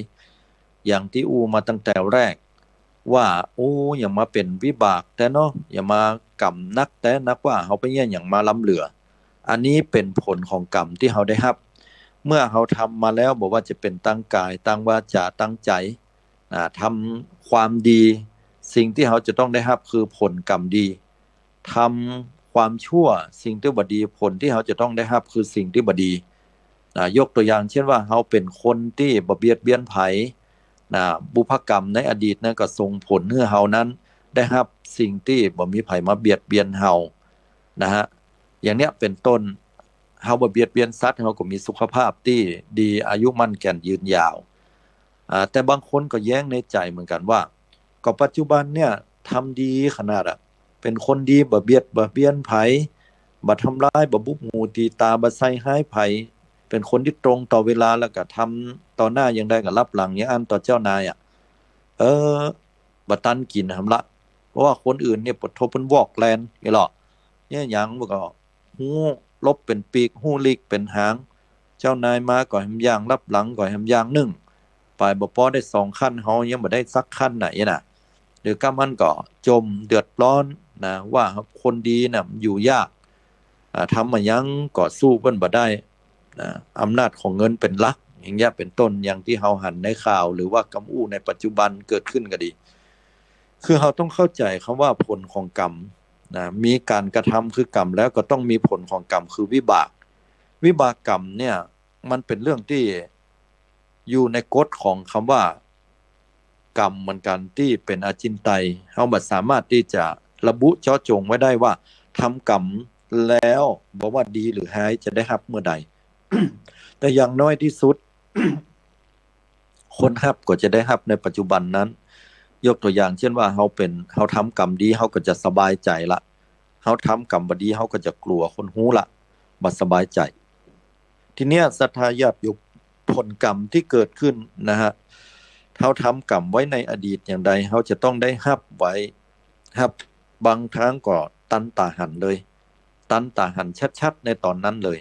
อย่างตี้อู้มาตั้งแต่แรก ว่า โอ้ อย่างมาเป๋นวิบากแต๊เนาะ อย่างมากรรมนักแต๊นักว่า เฮาไปเยียะอย่างมาล้ำเหลือ อันนี้เป๋นผลของกรรมตี้เฮาได้ฮับ เมื่อเฮาทำมาแล้ว บ่ว่าจะเป๋นตางก๋าย ตางวาจา ตางใจ๋ นะ ทำความดี สิ่งตี้เฮาจะต้องได้ฮับคือผลกรรมดี ทำความชั่ว สิ่งตี้บ่ดี ผลตี้เฮาจะต้องได้ฮับคือสิ่งตี้บ่ดี นะ ยกตั๋วอย่างเจ้นว่า เฮาเป๋นคนตี้บ่เบียดเบียนใผ นะ บุพกรรมในอดีตนั้นก็ส่งผลหื้อเฮานั้นได้ฮับสิ่งตี้บ่มีใผมาเบียดเบียนเฮา นะฮะ อย่างเนี้ยเป๋นต้น เฮาบ่เบียดเบียนสัตว์ เฮาก็มีสุขภาพตี้ดี อายุมั่นแก่นยืนยาว อ่า แต่บางคนก็แย้งในใจ๋เหมือนกั๋นว่า ก็ปัจจุบันเนี่ยทำดีขนาดอะ เป๋นคนดี บ่เบียดบ่เบียนใผ บ่ทำร้าย บ่บุกหูตีตา บ่ใส่ฮ้ายใผ เป๋นคนตี้ตรงต่อเวลา แล้วก็ทำต่อหน้าอย่างใดก็ลับหลังอย่างอั้นต่อเจ้านายอะ เออ บ่ตันกิ๋นหำละ เพราะว่าคนอื่นเนี่ยปวดทบเปิ้นวอกแลนนี่หรอ เนี่ยหยังมันก็ ฮู้ลบเป๋นปีก ฮู้ลีกเป๋นหาง เจ้านายมาก็แหมย่างลับหลัง ก็แหมย่างนึ่ง ไปบ่ปอได้สองขั้น เฮายังบ่ได้สักขั้นไหนน่ะ หรือก้ามันก็จมเดือดร้อนนะ ว่าคนดีน่ะอยู่ยาก อ่า ทำมาหยังก็สู้เปิ้นบ่ได้นะ อำนาจของเงินเป๋นหลัก อย่างเนี้ยเป๋นต้น อย่างตี้เฮาหันในข่าว หรือว่ากำอู้ในปัจจุบันเกิดขึ้นก็ดี คือเฮาต้องเข้าใจ๋กำว่าผลของกรรม นะ มีก๋านกระทำคือกรรม แล้วก็ต้องมีผลของกรรมคือวิบาก วิบากกรรมเนี่ย มันเป๋นเรื่องตี้อยู่ในกฎของกำว่ากรรมเหมือนกั๋น ตี้เป๋นอจินไตย เฮาบ่สามารถตี้จะระบุเจาะจงไว้ได้ว่าทำกรรมแล้ว บ่ว่าดีหรือฮ้าย จะได้ฮับเมื่อใด แต่อย่างน้อยตี้สุด คนฮับก็จะได้ฮับในปัจจุบันนั้น ยกตั๋วอย่างเจ้นว่า เฮาเป๋น เฮาทำกรรมดี เฮาก็จะสบายใจ๋ละ เฮาทำกรรมบ่ดี เฮาก็จะกั๋วคนฮู้ละ บ่สบายใจ๋ ทีเนี้ยศรัทธาญาติโยม ผลกรรมตี้เกิดขึ้นนะฮะ เฮาทำกรรมไว้ในอดีตอย่างใด เฮาจะต้องได้ฮับไว้ ฮับ บางครั้งก็ตันต๋าหันเลย ตันต๋าหันชัดๆ ในต๋อนนั้นเลย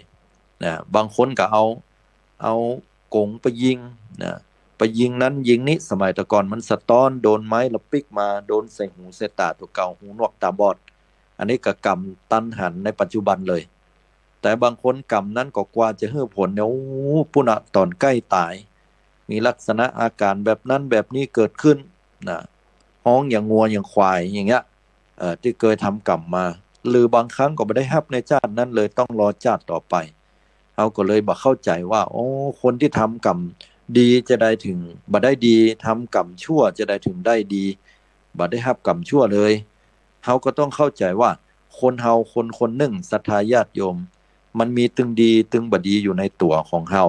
นะ บางคนก็เอา เอาก๋งไปยิงนะ ไปยิงนั้นยิงนี้ สมัยแต่ก่อนมันสะต๊อน โดนไม้ละปิ๊กมา โดนใส่หูใส่ต๋าตั๋วเก่า หูหนวกต๋าบอด อันนี้ก็กรรมตันหันในปัจจุบันเลย แต่บางคนกรรมนั้นก็กว่าจะหื้อผลเนี่ย โอ้ ปู้นน่ะ ต๋อนใก้ต๋าย มีลักษณะอาก๋ารแบบนั้นแบบนี้เกิดขึ้นนะ ฮ้องอย่างงัวอย่างควายอย่างเงี้ย เอ่อ ตี้เกยทำกรรมมา หรือบางครั้งก็บ่ได้ฮับในจาตินั้นเลย ต้องรอจาติต่อไป เฮาก็เลยบ่เข้าใจ๋ว่า โอ้ คนตี้ทำกรรมดีจะได้เถิงบ่ได้ดี ทำกรรมชั่วจะได้เถิงได้ดี บ่ได้ฮับกรรมชั่วเลย เฮาก็ต้องเข้าใจ๋ว่า คนเฮาคนคนนึ่ง ศรัทธาญาติโยม มันมีตึงดีตึงบ่ดีอยู่ในตั๋วของเฮา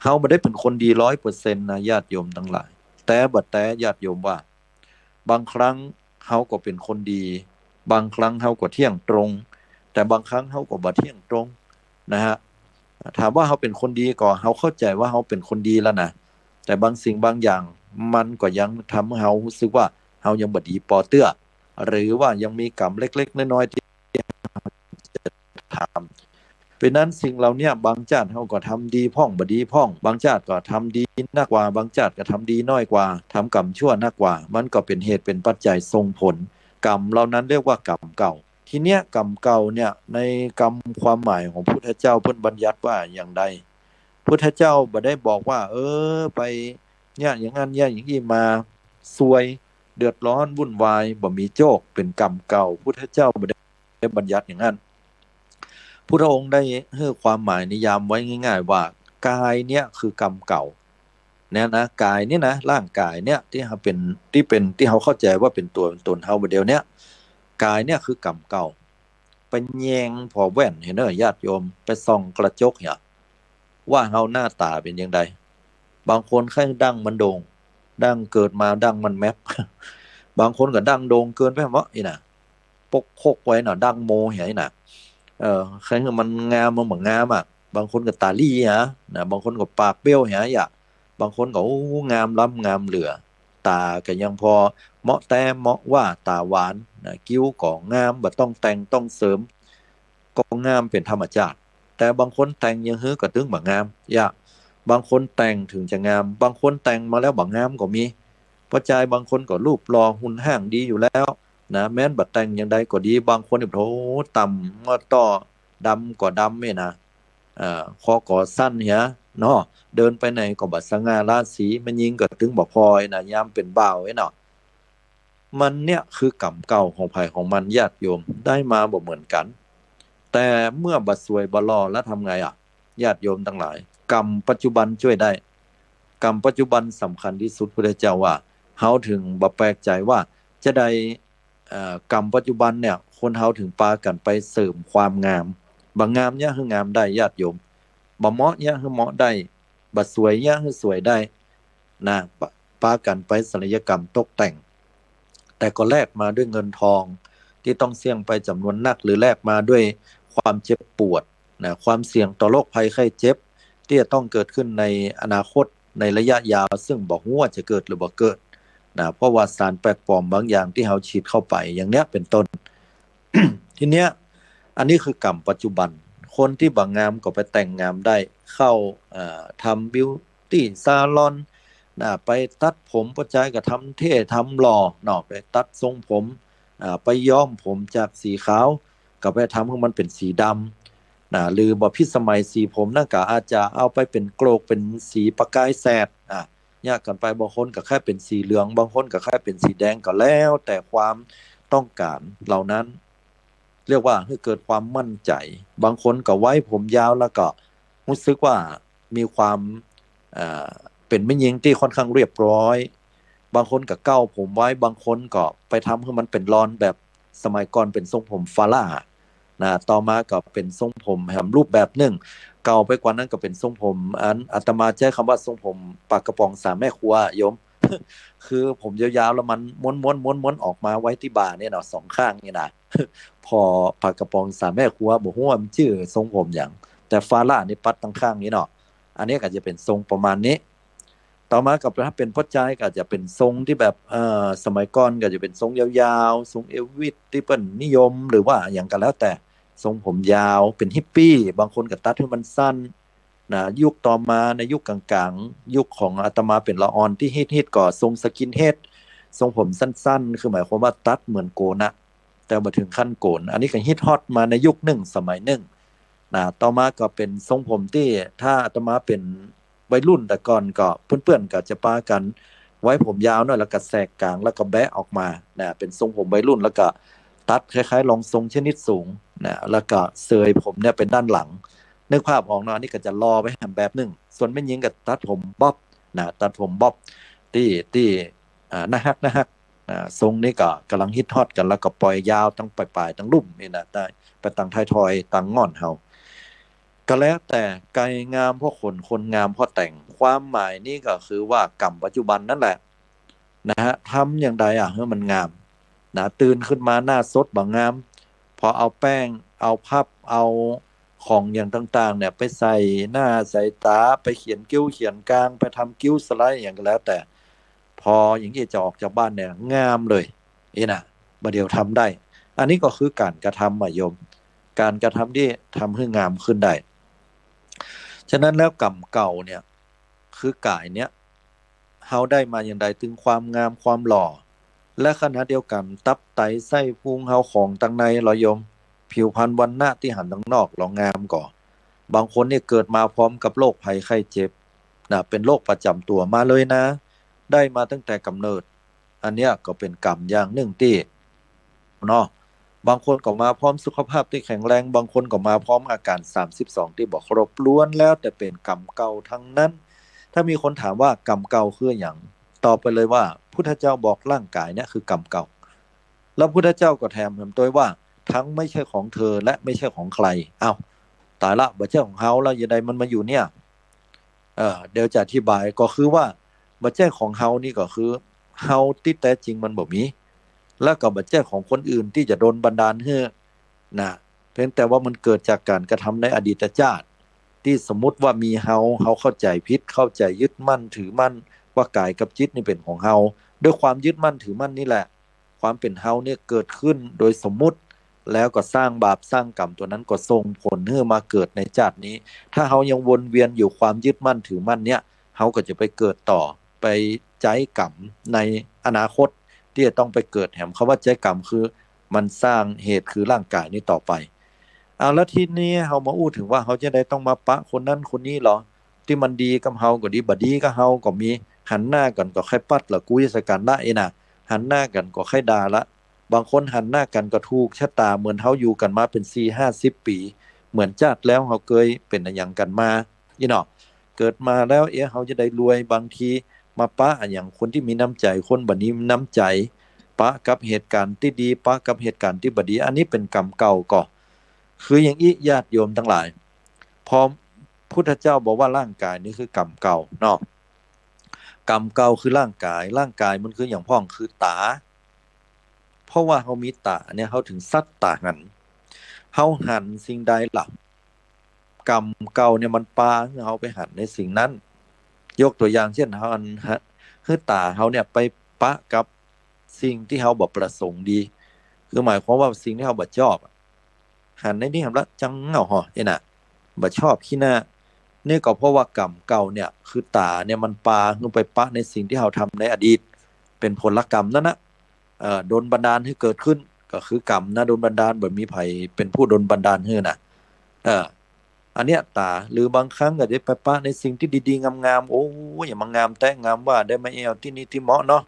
เฮาบ่ได้เป๋นคนดีร้อยเปอร์เซ็นต์นะ ญาติโยมตังหลาย แต่บ่าแต่ญาติโยมว่า บางครั้งเฮาก็เป๋นคนดี บางครั้งเฮาก็เที่ยงตรง แต่บางครั้งเฮาก็บ่เที่ยงตรงนะฮะ ถามว่าเฮาเป๋นคนดีก็ เฮาเข้าใจ๋ว่าเฮาเป๋นคนดีแล้วนะ แต่บางสิ่งบางอย่างมันก็ยังทำหื้อเฮาฮู้สึกว่าเฮายังบ่ดีปอเตื้อ หรือว่ายังมีกรรมเล็กๆ น้อยๆ ตี้ ทำ เป๋นนั้นสิ่งเหล่าเนี้ย บางจาติเฮาก็ทำดีพ่อง บ่ดีพ่อง บางจาติก็ทำดีนักกว่า บางจาติก็ทำดีน้อยกว่า ทำกรรมชั่วนักกว่า มันก็เป๋นเหตุเป๋นปัจจัยส่งผล กรรมเหล่านั้นเรียกว่ากรรมเก่า ทีเนี้ยกรรมเก่าเนี่ย ในกำความหมายของพุทธเจ้าเปิ้นบัญญัติว่าอย่างใด พุทธเจ้าบ่ได้บอกว่า เออ ไปเนี่ยอย่างนั้นเนี่ยอย่างอี้มา ซวย เดือดร้อนวุ่นวาย บ่มีโจค เป๋นกรรมเก่า พุทธเจ้าบ่ได้บัญญัติอย่างนั้น พุทธองค์ได้หื้อความหมายนิยามไว้ง่ายๆ ว่า กายเนี่ยคือกรรมเก่า เนี่ยนะ กายเนี่ยนะ ร่างกายเนี่ย ตี้เฮาเป๋น ตี้เป๋น ตี้เฮาเข้าใจ๋ว่าเป๋นตั๋วเป๋นต๋นเฮาบ่าเดี่ยวเนี้ย กายเนี่ยคือกรรมเก่า ไปแยงผ่อแว่นเหียเน่อ ญาติโยม ไปส่องกระจกเหีย ว่าเฮาหน้าต๋าเป๋นอย่างใด บางคนใค่ดั้งมันโด่ง ดั้งเกิดมาดั้งมันแมบ บางคนก็ดั้งโด่งเกินไปเมาะอี้น่ะ ปกคกไว้น่ะ ดั้งโมเหียอี้น่ะ เออ ใค่หื้อมันงามมันบ่งามอะ บางคนก็ต๋าหลี้เหียนะ บางคนก็ปากเบ้วเหียอี้อะ บางคนก็ โอ้ งามล้ำงามเหลือ ต๋าก็ยังพอเมาะแต้มเมาะว่า ต๋าหวานนะ คิ้วก็งาม บ่ต้องแต่งต้องเสริม ก็งามเป๋นธรรมจาติ แต่บางคนแต่งอย่างหื้อก็ตึงบ่งาม ยะ บางคนแต่งเถิงจะงาม บางคนแต่งมาแล้วบ่งามก็มี ป้อจายบางคนก็รูปหล่อหุ่นฮ่างดีอยู่แล้วนะ แม้นบ่แต่งอย่างใดก็ดี บางคนเนี่ย โอ้ ต่ำเมื่อต่อ ดำก็ดำเหียนะ เอ่อ คอก็สั้นเหียเนาะ เดินไปไหนก็บ่สง่าราศี แม่ญิงก็ตึงบ่ผ่อเหียนะ ยามเป๋นบ่าวเหียเนาะ มันเนี่ยคือกรรมเก่าของใผของมัน ญาติโยม ได้มาบ่เหมือนกั๋น แต่เมื่อบ่สวยบ่หล่อแล้วทำไงอะ ญาติโยมตังหลาย กรรมปัจจุบันจ้วยได้ กรรมปัจจุบันสำคัญตี้สุด พุทธเจ้าว่า เฮาถึงบ่แปลกใจ๋ว่าจะใด เอ่อ กรรมปัจจุบันเนี่ย คนเฮาถึงปากั๋นไปเสริมความงาม บ่งามเยียะหื้องามได้ ญาติโยม บ่เหมาะเยียะหื้อเหมาะได้ บ่สวยเยียะหื้อสวยได้นะ ปา ปากั๋นไปศัลยกรรมตกแต่ง แต่ก็แลกมาด้วยเงินทองตี้ต้องเสี้ยงไปจ๋ำนวนนัก หรือแลกมาด้วยความเจ็บปวดนะ ความเสี่ยงต่อโรคภัยไข้เจ็บตี้จะต้องเกิดขึ้นในอนาคต ในระยะยาว ซึ่งบ่ฮู้ว่าจะเกิดหรือบ่เกิดนะ เพราะว่าสารแปลกปลอมบางอย่างตี้เฮาฉีดเข้าไป อย่างเนี้ยเป๋นต้น ทีเนี้ย อันนี้คือกรรมปัจจุบัน คนตี้บ่งามก็ไปแต่งงามได้ เข้า เอ่อ ทำบิวตี้ซาลอนนะ ไปตัดผม ป้อจายก็ทำเท่ทำหล่อเนาะ ไปตัดทรงผม อ่า ไปย้อมผมจากสีขาว ก็ไปทำหื้อมันเป๋นสีดำนะ หรือบ่พิสมัยสีผมนั้นก็อาจจะเอาไปเป๋นโกรก เป๋นสีประกายแสด อ่ะ แยกกั๋นไป บางคนก็ใค่เป๋นสีเหลือง บางคนก็ใค่เป๋นสีแดง ก็แล้วแต่ความต้องก๋านเหล่านั้น เรียกว่าหื้อเกิดความมั่นใจ๋ บางคนก็ไว้ผมยาวแล้วก็ฮู้สึกว่ามีความ เอ่อ เป๋นแม่ญิงตี้ค่อนข้างเรียบร้อย บางคนก็เก๊าผมไว้ บางคนก็ไปทำหื้อมันเป๋นลอนแบบสมัยก่อนเป๋นทรงผมฟาร่านะ ต่อมาก็เป๋นทรงผมแหมรูปแบบนึ่ง เก่าไปกว่านั้นก็เป๋นทรงผม อันอาตมาใจ๊กำว่าทรงผมป๋ากระป๋องสามแม่ครัวโยม คือผมยาวๆ แล้วมันม้วนๆ ม้วนๆ ออกมาไว้ตี้บ่าเนี่ยเนาะ สองข้างเนี่ยนะ ผ่อป๋ากระป๋องสามแม่ครัว บ่ฮู้ว่ามันจื้อทรงผมหยัง แต่ฟาร่านี่ปัดตังข้างนี้เนาะ อันนี้ก็จะเป๋นทรงประมาณนี้ ต่อมาก็ถ้าเป๋นป้อจายก็จะเป๋นทรงตี้แบบ เอ่อ สมัยก่อนก็จะเป๋นทรงยาวๆ ทรงเอลวิสตี้เปิ้นนิยม หรือว่าหยังก็แล้วแต่ ทรงผมยาว เป๋นฮิปปี้ บางคนก็ตัดหื้อมันสั้นนะ ยุคต่อมาในยุคก๋างๆ ยุคของอาตมาเป๋นละอ่อนตี้ฮิตๆ ก็ทรงสกินเฮด ทรงผมสั้นๆ คือหมายความว่าตัดเหมือนโกนอะ แต่บ่เถิงขั้นโกน อันนี้ก็ฮิตฮอตมาในยุคนึ่งสมัยนึ่งนะ ต่อมาก็เป๋นทรงผมตี้ ถ้าอาตมาเป๋นวัยรุ่นแต่ก่อนก็เปื้อนๆ ก็จะปากั๋นไว้ผมยาวหน่อย แล้วก็แสกก๋าง แล้วก็แบะออกมานะ เป๋นทรงผมวัยรุ่น แล้วก็ตัดคล้ายๆ รองทรงชนิดสูงนะ แล้วก็เสยผมเนี่ยไปด้านหลัง นึกภาพออกเนาะ อันนี้ก็จะหล่อไปแหมแบบนึ่ง ส่วนแม่ญิงก็ตัดผมบ๊อบนะ ตัดผมบ๊อบตี้ ตี้ อ่า น่าฮัก น่าฮัก อ่า ทรงนี้ก็ก่ำลังฮิตฮอตกั๋น แล้วก็ปล่อยยาวตังป๋ายๆ ตังลุ่มนี่นะ ได้ไปตังท้ายทอย ตังง่อนเฮา ก็แล้วแต่ ไก่งามเพราะขน คนงามเพราะแต่ง ความหมายนี้ก็คือว่ากรรมปัจจุบันนั่นแหละนะฮะ ทำอย่างใดอะหื้อมันงามนะ ตื่นขึ้นมาหน้าสดบ่งาม พอเอาแป้ง เอาพับ เอาของอย่างต่างๆ เนี่ย ไปใส่หน้าใส่ต๋า ไปเขียนคิ้วเขียนกราง ไปทำคิ้วสไลด์หยังก็แล้วแต่ พออย่างนี้จะออกจากบ้านเนี่ย งามเลย นี่นะ บ่าเดี่ยวทำได้ อันนี้ก็คือก๋านกระทำอะโยม ก๋านกระทำตี้ทำหื้องามขึ้นได้ ฉะนั้นแล้วกรรมเก่าเนี่ย คือก๋ายเนี่ย เฮาได้มาอย่างใด ตึงความงามความหล่อ และขณะเดียวกั๋น ตับไตไส้พุงเฮา ของตังในลอโยม ผิวพรรณวรรณะตี้หันตังนอกลองามก่อ บางคนเนี่ยเกิดมาพร้อมกับโรคภัยไข้เจ็บนะ เป๋นโรคประจ๋ำตั๋วมาเลยนะ ได้มาตั้งแต่กำเนิด อันเนี้ยก็เป๋นกรรมอย่างนึ่งตี้ เนาะ บางคนก็มาพร้อมสุขภาพตี้แข็งแรง บางคนก็มาพร้อมอาก๋านสามสิบสองตี้บ่ครบ ล้วนแล้วแต่เป๋นกรรมเก่าตังนั้น ถ้ามีคนถามว่ากรรมเก่าคือหยัง ตอบไปเลยว่า พุทธเจ้าบอกร่างก๋ายเนี่ยคือกรรมเก่า แล้วพุทธเจ้าก็แถม แถมตวยว่า ทั้งไม่ใช่ของเธอและไม่ใช่ของใคร อ้าว ต๋ายละ บ่ใจ้ของเฮาแล้ว จะใดมันมาอยู่เนี่ย เอ่อ เดี๋ยวจะอธิบาย ก็คือว่า บ่ใจ้ของเฮานี่ก็คือ เฮาตี้แต๊จริงมันบ่มี แล้วก็บ่ใจ้ของคนอื่นตี้จะโดนบันดาลหื้อนะ เพียงแต่ว่ามันเกิดจากก๋านกระทำในอดีตจาติ ตี้สมมุติว่ามีเฮา เฮาเข้าใจ๋ผิด เข้าใจ๋ยึดมั่นถือมั่น ว่าก๋ายกับจิตนี่เป๋นของเฮา ด้วยความยึดมั่นถือมั่นนี่แหละ ความเป๋นเฮาเนี่ยเกิดขึ้นโดยสมมุติ แล้วก็สร้างบาปสร้างกรรมตั๋วนั้น ก็ส่งผลหื้อมาเกิดในจาตินี้ ถ้าเฮายังวนเวียนอยู่ความยึดมั่นถือมั่นเนี่ย เฮาก็จะไปเกิดต่อ ไปใจ๊กรรมในอนาคตตี้จะต้องไปเกิดแหม คำว่าใจ๊กรรมคือ มันสร้างเหตุคือร่างก๋ายนี้ต่อไป เอาละทีนี้เฮามาอู้เถิงว่าเฮาจะได้ต้องมาปะคนนั้นคนนี้เหรอ ตี้มันดีกับเฮาก็ดี บ่ดีกับเฮาก็มี หันหน้ากั๋นก็ใค่ปั๊ดละกุยใส่กั๋นละ อี้น่ะ หันหน้ากั๋นก็ใค่ด่าละ บางคนหันหน้ากั๋นก็ถูกชะต๋า เหมือนเฮาอยู่กั๋นมาเป๋นสี่ห้าสิบปี๋ เหมือนจาติแล้วเฮาเกยเป๋นอะหยังกั๋นมา อี้เนาะ เกิดมาแล้ว เอ๊ะ เฮาจะได้รวย บางทีมาปะอะหยังคนตี้มีน้ำใจ๋ คนบ่มีน้ำใจ๋ ปะกับเหตุก๋ารณ์ตี้ดี ปะกับเหตุก๋ารณ์ตี้บ่ดี อันนี้เป๋นกรรมเก่าก่อ คืออย่างอี้ญาติโยมตังหลาย พอพุทธเจ้าบอกว่าร่างก๋ายนี่คือกรรมเก่าเนาะ กรรมเก่าคือร่างก๋าย ร่างก๋ายมันคืออย่างพ่อง คือต๋า เพราะว่าเฮามีต๋าเนี่ย เฮาเถิงสักต๋าหัน เฮาหันสิ่งใดล่ะ กรรมเก่าเนี่ยมันปาหื้อเฮาไปหันในสิ่งนั้น ยกตั๋วอย่างเจ้น เฮาหันหื้อต๋าเฮาเนี่ยไปปะกับสิ่งตี้เฮาบ่ประสงค์ดี คือหมายความว่าสิ่งตี้เฮาบ่ชอบอะ หันในนี่หันละจังเหงาห่อ เอ๊ะน่ะ บ่ชอบขี้หน้า นี่ก็เพราะว่ากรรมเก่าเนี่ย คือต๋าเนี่ยมันปาหื้อไปปะในสิ่งตี้เฮาทำในอดีต เป๋นผลกรรมนั้นน่ะ เอ่อ ดลบันดาลหื้อเกิดขึ้น ก็คือกรรมนะ ดลบันดาล บ่มีใผเป๋นผู้ดลบันดาลหื้อน่ะ เอ่อ อันเนี้ยต๋า หรือบางครั้งก็ได้ไปปะในสิ่งตี้ดีๆ งามๆ โอ้ย อย่างมางามแต๊งามว่า ได้มาแอ่วตี้นี่ตี้เมาะเนาะ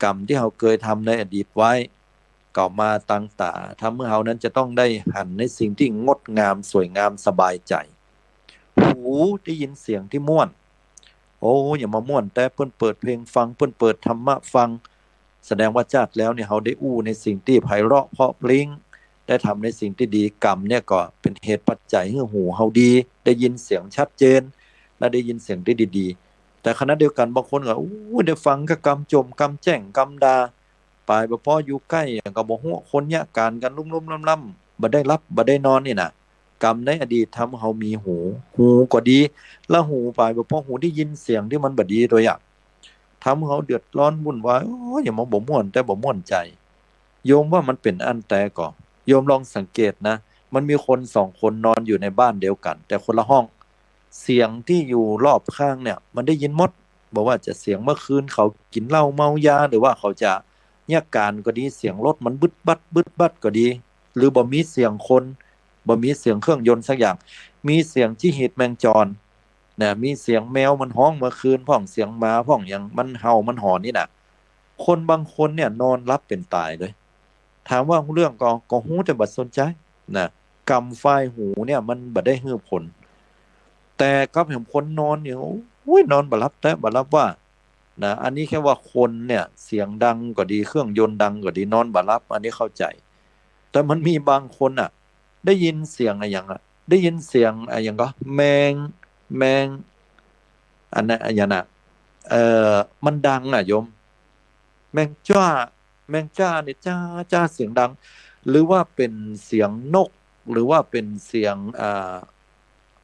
กรรมตี้เฮาเกยทำในอดีตไว้ ก็มาตังต๋า ทำหื้อเฮานั้นจะต้องได้หันในสิ่งตี้งดงาม สวยงาม สบายใจ๋ หูได้ยินเสียงตี้ม่วน โอ้ อย่างมาม่วนแต๊ เปิ้นเปิดเพลงฟัง เปิ้นเปิดธรรมะฟัง แสดงว่าจาติแล้วเนี่ย เฮาได้อู้ในสิ่งตี้ไพเราะเพราะพริ้ง ได้ทำในสิ่งตี้ดี กรรมเนี่ยก็เป๋นเหตุปัจจัยหื้อหูเฮาดี ได้ยินเสียงชัดเจน และได้ยินเสียงตี้ดีๆ แต่ขณะเดียวกั๋นบางคนก็ อู้ ได้ฟังก็กำจ่ม กำแจ้ง กำด่า ป๋ายบ่ปออยู่ใก้ก็บ่ฮู้ คนเยียะก๋านกั๋นลุ่มๆ ล่ำๆ บ่ได้หลับ บ่ได้นอน นี่น่ะ กรรมในอดีตทำหื้อเฮามีหู หูก็ดี ละหูป๋ายบ่ปอหูได้ยินเสียงตี้มันบ่ดี ตั๋วอย่าง ทำหื้อเฮาเดือดร้อนวุ่นวาย โอ้ย อย่างมาบ่ม่วนแต๊ บ่ม่วนใจ๋ โยมว่ามันเป๋นอั้นแต๊ก่อ โยมลองสังเกตนะ มันมีคนสองคนนอนอยู่ในบ้านเดียวกั๋น แต่คนละห้อง เสียงตี้อยู่รอบข้างเนี่ย มันได้ยินหมด บ่ว่าจะเสียงเมื่อคืนเขากิ๋นเหล้าเมายา หรือว่าเขาจะเยียะก๋านก็ดี เสียงรถมันบึดบัดบึดบัดก็ดี หรือบ่มีเสียงคน บ่มีเสียงเครื่องยนต์สักอย่าง มีเสียงจี๊ดหีดแมงจร นะ มีเสียงแมวมันฮ้องเมื่อคืนพ่อง เสียงหมาพ่อง อย่างมันเห่ามันหอนนี่น่ะ คนบางคนเนี่ยนอนหลับเป๋นต๋ายเลย ถามว่าฮู้เรื่องก่อ ก็ฮู้แต่บ่สนใจ๋นะ กรรมฝ่ายหูเนี่ยมันบ่ได้หื้อผล แต่กับแหมคนนอนเนี่ย โอ้ย นอนบ่หลับแต๊บ่หลับว่า นะ อันนี้แค่ว่าคนเนี่ยเสียงดังก็ดี เครื่องยนต์ดังก็ดี นอนบ่หลับ อันนี้เข้าใจ๋ แต่มันมีบางคนน่ะ ได้ยินเสียงอะหยังอะ ได้ยินเสียงอะหยังก่อ แมง แมง อันนั้นอะหยังน่ะ เอ่อ มันดังอะโยม แมงจ้า แมงจ้าเนี่ยจ้า จ้าเสียงดัง หรือว่าเป๋นเสียงนก หรือว่าเป๋นเสียง อ่า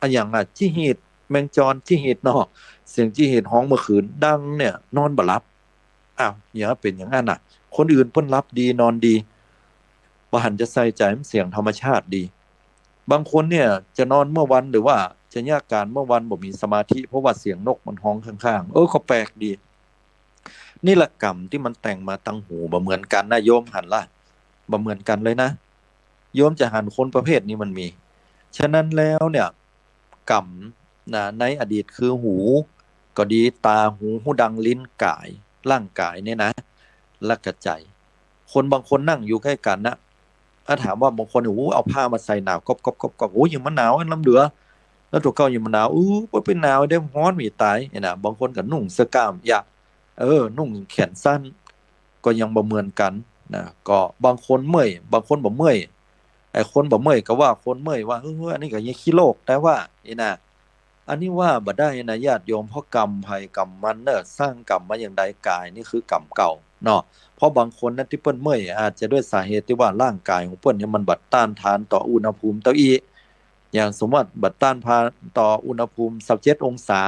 อะหยังอะ จี๊ดหีด แมงจรจี๊ดหีดเนาะ เสียงจี๊ดหีดฮ้องเมื่อคืนดังเนี่ย นอนบ่หลับ อ้าว เยียะเป๋นอย่างอั้นน่ะ คนอื่นเปิ้นหลับดีนอนดี บ่หันจะใส่ใจ๋ มันเสียงธรรมชาติดี บางคนเนี่ยจะนอนเมื่อวัน หรือว่าจะเยียะก๋านเมื่อวัน บ่มีสมาธิ เพราะว่าเสียงนกมันฮ้องข้างๆ เออ ก็แปลกดี นี่ละกรรมตี้มันแต่งมาตังหู บ่เหมือนกั๋นนะโยม หันละ บ่เหมือนกั๋นเลยนะ โยมจะหันคนประเภทนี้มันมี ฉะนั้นแล้วเนี่ย กรรมนะ ในอดีตคือหูก็ดี ต๋า หู ฮูดัง ลิ้น ก๋าย ร่างก๋ายเนี่ยนะ และก็ใจ๋ คนบางคนนั่งอยู่ใก้กั๋นนะ ถ้าถามว่าบางคน โอ้โห เอาผ้ามาใส่หนาว ก๊อบก๊อบก๊อบก๊อบ โอ้ย อย่างมันหนาวอันล้ำเหลือ แล้วตั๋วเก่าอย่างมันหนาว อู้ บ่เป๋นหนาวเด้ ฮ้อนหวีต๋าย เนี่ยนะ บางคนก็นุ่งเสื้อกล้าม เยียะ เออ นุ่งแขนสั้น ก็ยังบ่เหมือนกั๋นนะ ก็บางคนเมื่อย บางคนบ่เมื่อย ไอ้คนบ่เมื่อยก็ว่าคนเมื่อยว่า เออ อันนี้ก็ยังขี้โลก แต่ว่า นี่นะ อันนี้ว่าบ่ได้นะญาติโยม เพราะกรรมใผกรรมมันเน่อ สร้างกรรมมาอย่างใด ก๋ายนี่คือกรรมเก่าเนาะ เพราะบางคนนะตี้เปิ้นเมื่อย อาจจะด้วยสาเหตุตี้ว่าร่างก๋ายของเปิ้นเนี่ยมันบ่ต้านทานต่ออุณหภูมิเต้าอี้ อย่างสมมุติบ่ต้านทานต่ออุณหภูมิซาวเจ็ดองศา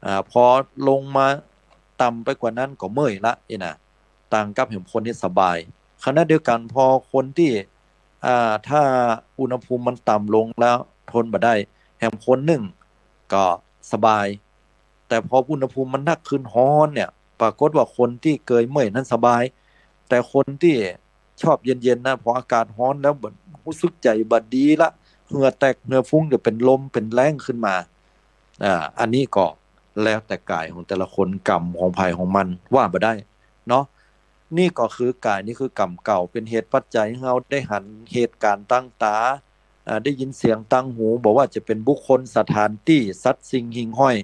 อ่า พอลงมาต่ำไปกว่านั้นก็เมื่อยละ นี่นะ ต่างกับแหมคนตี้สบาย ขณะเดียวกั๋นพอคนตี้ อ่า ถ้าอุณหภูมิมันต่ำลงแล้วทนบ่ได้ แหมคนนึ่งก็สบาย แต่พออุณหภูมิมันนักขึ้นฮ้อนเนี่ย ปรากฏว่าคนตี้เกยเมื่อยนั้นสบาย แต่คนตี้ ชอบเย็นๆ นะ พออากาศฮ้อนแล้วบ่ ฮู้สึกใจ๋บ่ดีละ เหื่อแตกเหื่อฟุ้ง จะเป๋นลมเป๋นแล้งขึ้นมา อ่า อันนี้ก็แล้วแต่ก๋ายของแต่ละคน กรรมของใผของมัน ว่าบ่ได้เนาะ นี่ก็คือก๋าย นี่คือกรรมเก่า เป๋นเหตุปัจจัยหื้อเฮาได้หันเหตุก๋ารณ์ตางต๋า อ่า ได้ยินเสียงตางหู บ่ว่าจะเป๋นบุคคล สถานตี้ สัตว์สิ่งหิ่งห้อย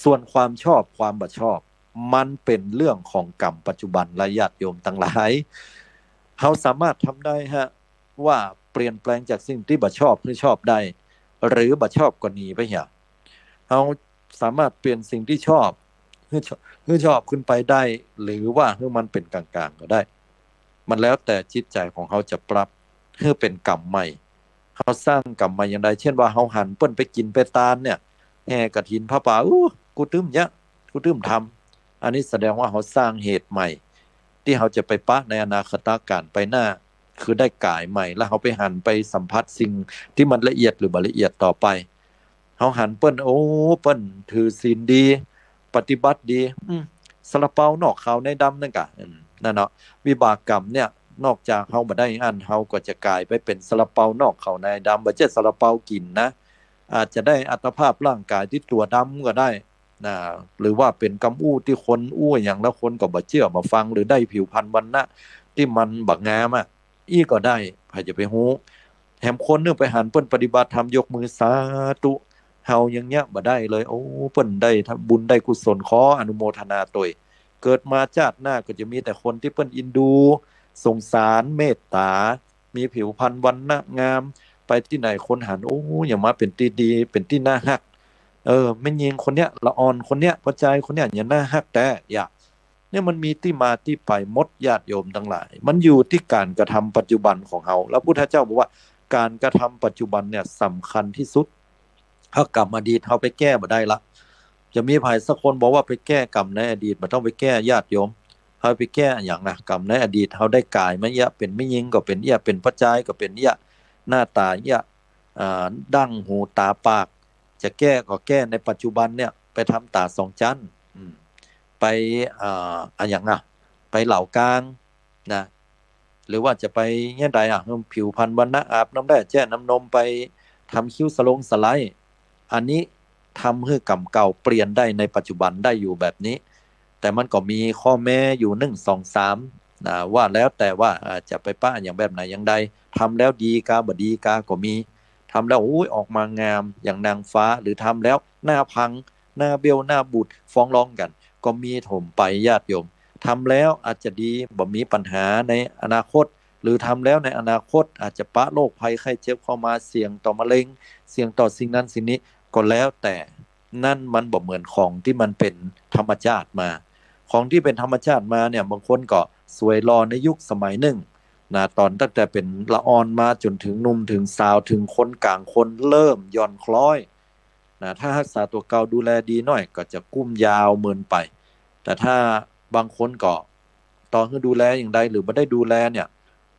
ส่วนความชอบความบ่ชอบ มันเป๋นเรื่องของกรรมปัจจุบัน และญาติโยมตังหลาย เฮาสามารถทำได้ฮะ ว่าเปลี่ยนแปลงจากสิ่งตี้บ่ชอบหื้อชอบได้ หรือบ่ชอบก็หนีไปเหีย เฮาสามารถเปลี่ยนสิ่งตี้ชอบหื้อชอบ หื้อชอบขึ้นไปได้ หรือว่าหื้อมันเป๋นก๋างๆ ก็ได้ มันแล้วแต่จิตใจ๋ของเฮาจะปรับหื้อเป๋นกรรมใหม่ เฮาสร้างกรรมใหม่อย่างใด เช่นว่าเฮาหันเปิ้นไปกิ๋นไปตานเนี่ย แห่กฐินผ้าป่า อู้ กูตึ้มเยียะ กูตึ้มทำ อันนี้แสดงว่าเฮาสร้างเหตุใหม่ ตี้เฮาจะไปปะในอนาคตก๋าลไปหน้า คือได้ก๋ายใหม่ แล้วเฮาไปหันไปสัมผัสสิ่งตี้มันละเอียดหรือบ่ละเอียดต่อไป เฮาหันเปิ้น โอ้ เปิ้นถือศีลดี ปฏิบัติดี อืม ซาลาเปานอกขาวในดำนั่นก่ะ อืม นั่นเนาะ วิบากกรรมเนี่ย นอกจากเฮาบ่ได้อั้น เฮาก็จะก๋ายไปเป๋นซาลาเปานอกขาวในดำ บ่ใจ้ซาลาเปากิ๋นนะ อาจจะได้อัตภาพร่างก๋ายตี้ตั๋วดำก็ได้นะ หรือว่าเป๋นกำอู้ตี้คนอู้อะหยังแล้วคนก็บ่เจื้อบ่ฟัง หรือได้ผิวพรรณวรรณะตี้มันบ่งามอะ อี้ก็ได้ ใผจะไปฮู้ แถมคนนึ่งไปหันเปิ้นปฏิบัติธรรมยกมือสาธุ เฮายังเยียะบ่ได้เลย โอ้ เปิ้นได้บุญได้กุศล ขออนุโมทนาตวย เกิดมาจาติหน้าก็จะมีแต่คนตี้เปิ้นอินดู สงสาร เมตต๋า มีผิวพรรณวรรณะงาม ไปตี้ไหนคนหัน โอ้ อย่างมาเป๋นตี้ดี เป๋นตี้น่าฮัก เออ แม่ญิงคนเนี้ย ละอ่อนคนเนี้ย ป้อจายคนเนี้ย อย่างน่าฮักแต๊ อย่าง เนี่ยมันมีตี้มาตี้ไปหมด ญาติโยมตังหลาย มันอยู่ตี้ก๋านกระทำปัจจุบันของเฮา แล้วพุทธเจ้าบอกว่าก๋านกระทำปัจจุบันเนี่ยสำคัญตี้สุด ถ้ากรรมอดีตเฮาไปแก้บ่ได้ละ จะมีใผสักคนบอกว่าไปแก้กรรมในอดีต บ่ต้องไปแก้ ญาติโยม เฮาไปแก้อะหยังอะ กรรมในอดีตเฮาได้ก๋ายมาเยียะ เป๋นแม่ญิงก็เป๋นเยียะ เป๋นป้อจายก็เป๋นเยียะ หน้าต๋าเยียะ อ่า ดั้ง หู ต๋า ปาก จะแก้ก็แก้ในปัจจุบันเนี่ย ไปทำต๋าสองจั๊น อืม ไป อ่า อะหยังอะ ไปเหล่ากางนะ หรือว่าจะไปเยียะใดอะ ผิวพรรณวรรณะ อาบน้ำแร่แจ้น้ำนม ไปทำคิ้วสลงสไลด์ อันนี้ทำหื้อกรรมเก่าเปลี่ยนได้ในปัจจุบันได้อยู่แบบนี้ แต่มันก็มีข้อแม้อยู่ นึ่ง สอง สาม นะ ว่าแล้วแต่ว่า อ่า จะไปปะอย่างแบบไหนอย่างใด ทำแล้วดีกาบ่ดีกาก็มี ทำแล้ว โอ้ย ออกมางามอย่างนางฟ้า หรือทำแล้วหน้าพัง หน้าเบี้ยว หน้าบูด ฟ้องร้องกั๋น ก็มีถมไป ญาติโยม ทำแล้วอาจจะดี บ่มีปัญหาในอนาคต หรือทำแล้วในอนาคตอาจจะปะโรคภัยไข้เจ็บเข้ามา เสี่ยงต่อมะเร็ง เสี่ยงต่อสิ่งนั้นสิ่งนี้ ก็แล้วแต่ นั่นมันบ่เหมือนของตี้มันเป๋นธรรมชาติมา ของตี้เป๋นธรรมชาติมาเนี่ย บางคนก็สวยหล่อในยุคสมัยนึ่งนะ ต๋อนตั้งแต่เป๋นละอ่อนมาจ๋นเถิงหนุ่มเถิงสาว เถิงคนก๋างคนเริ่มหย่อนคล้อยนะ ถ้าฮักษาตั๋วเก่าดูแลดีหน้อยก็จะกุ้มยาวเมินไป แต่ถ้าบางคนก็ ต่อหื้อดูแลอย่างใด หรือบ่ได้ดูแลเนี่ย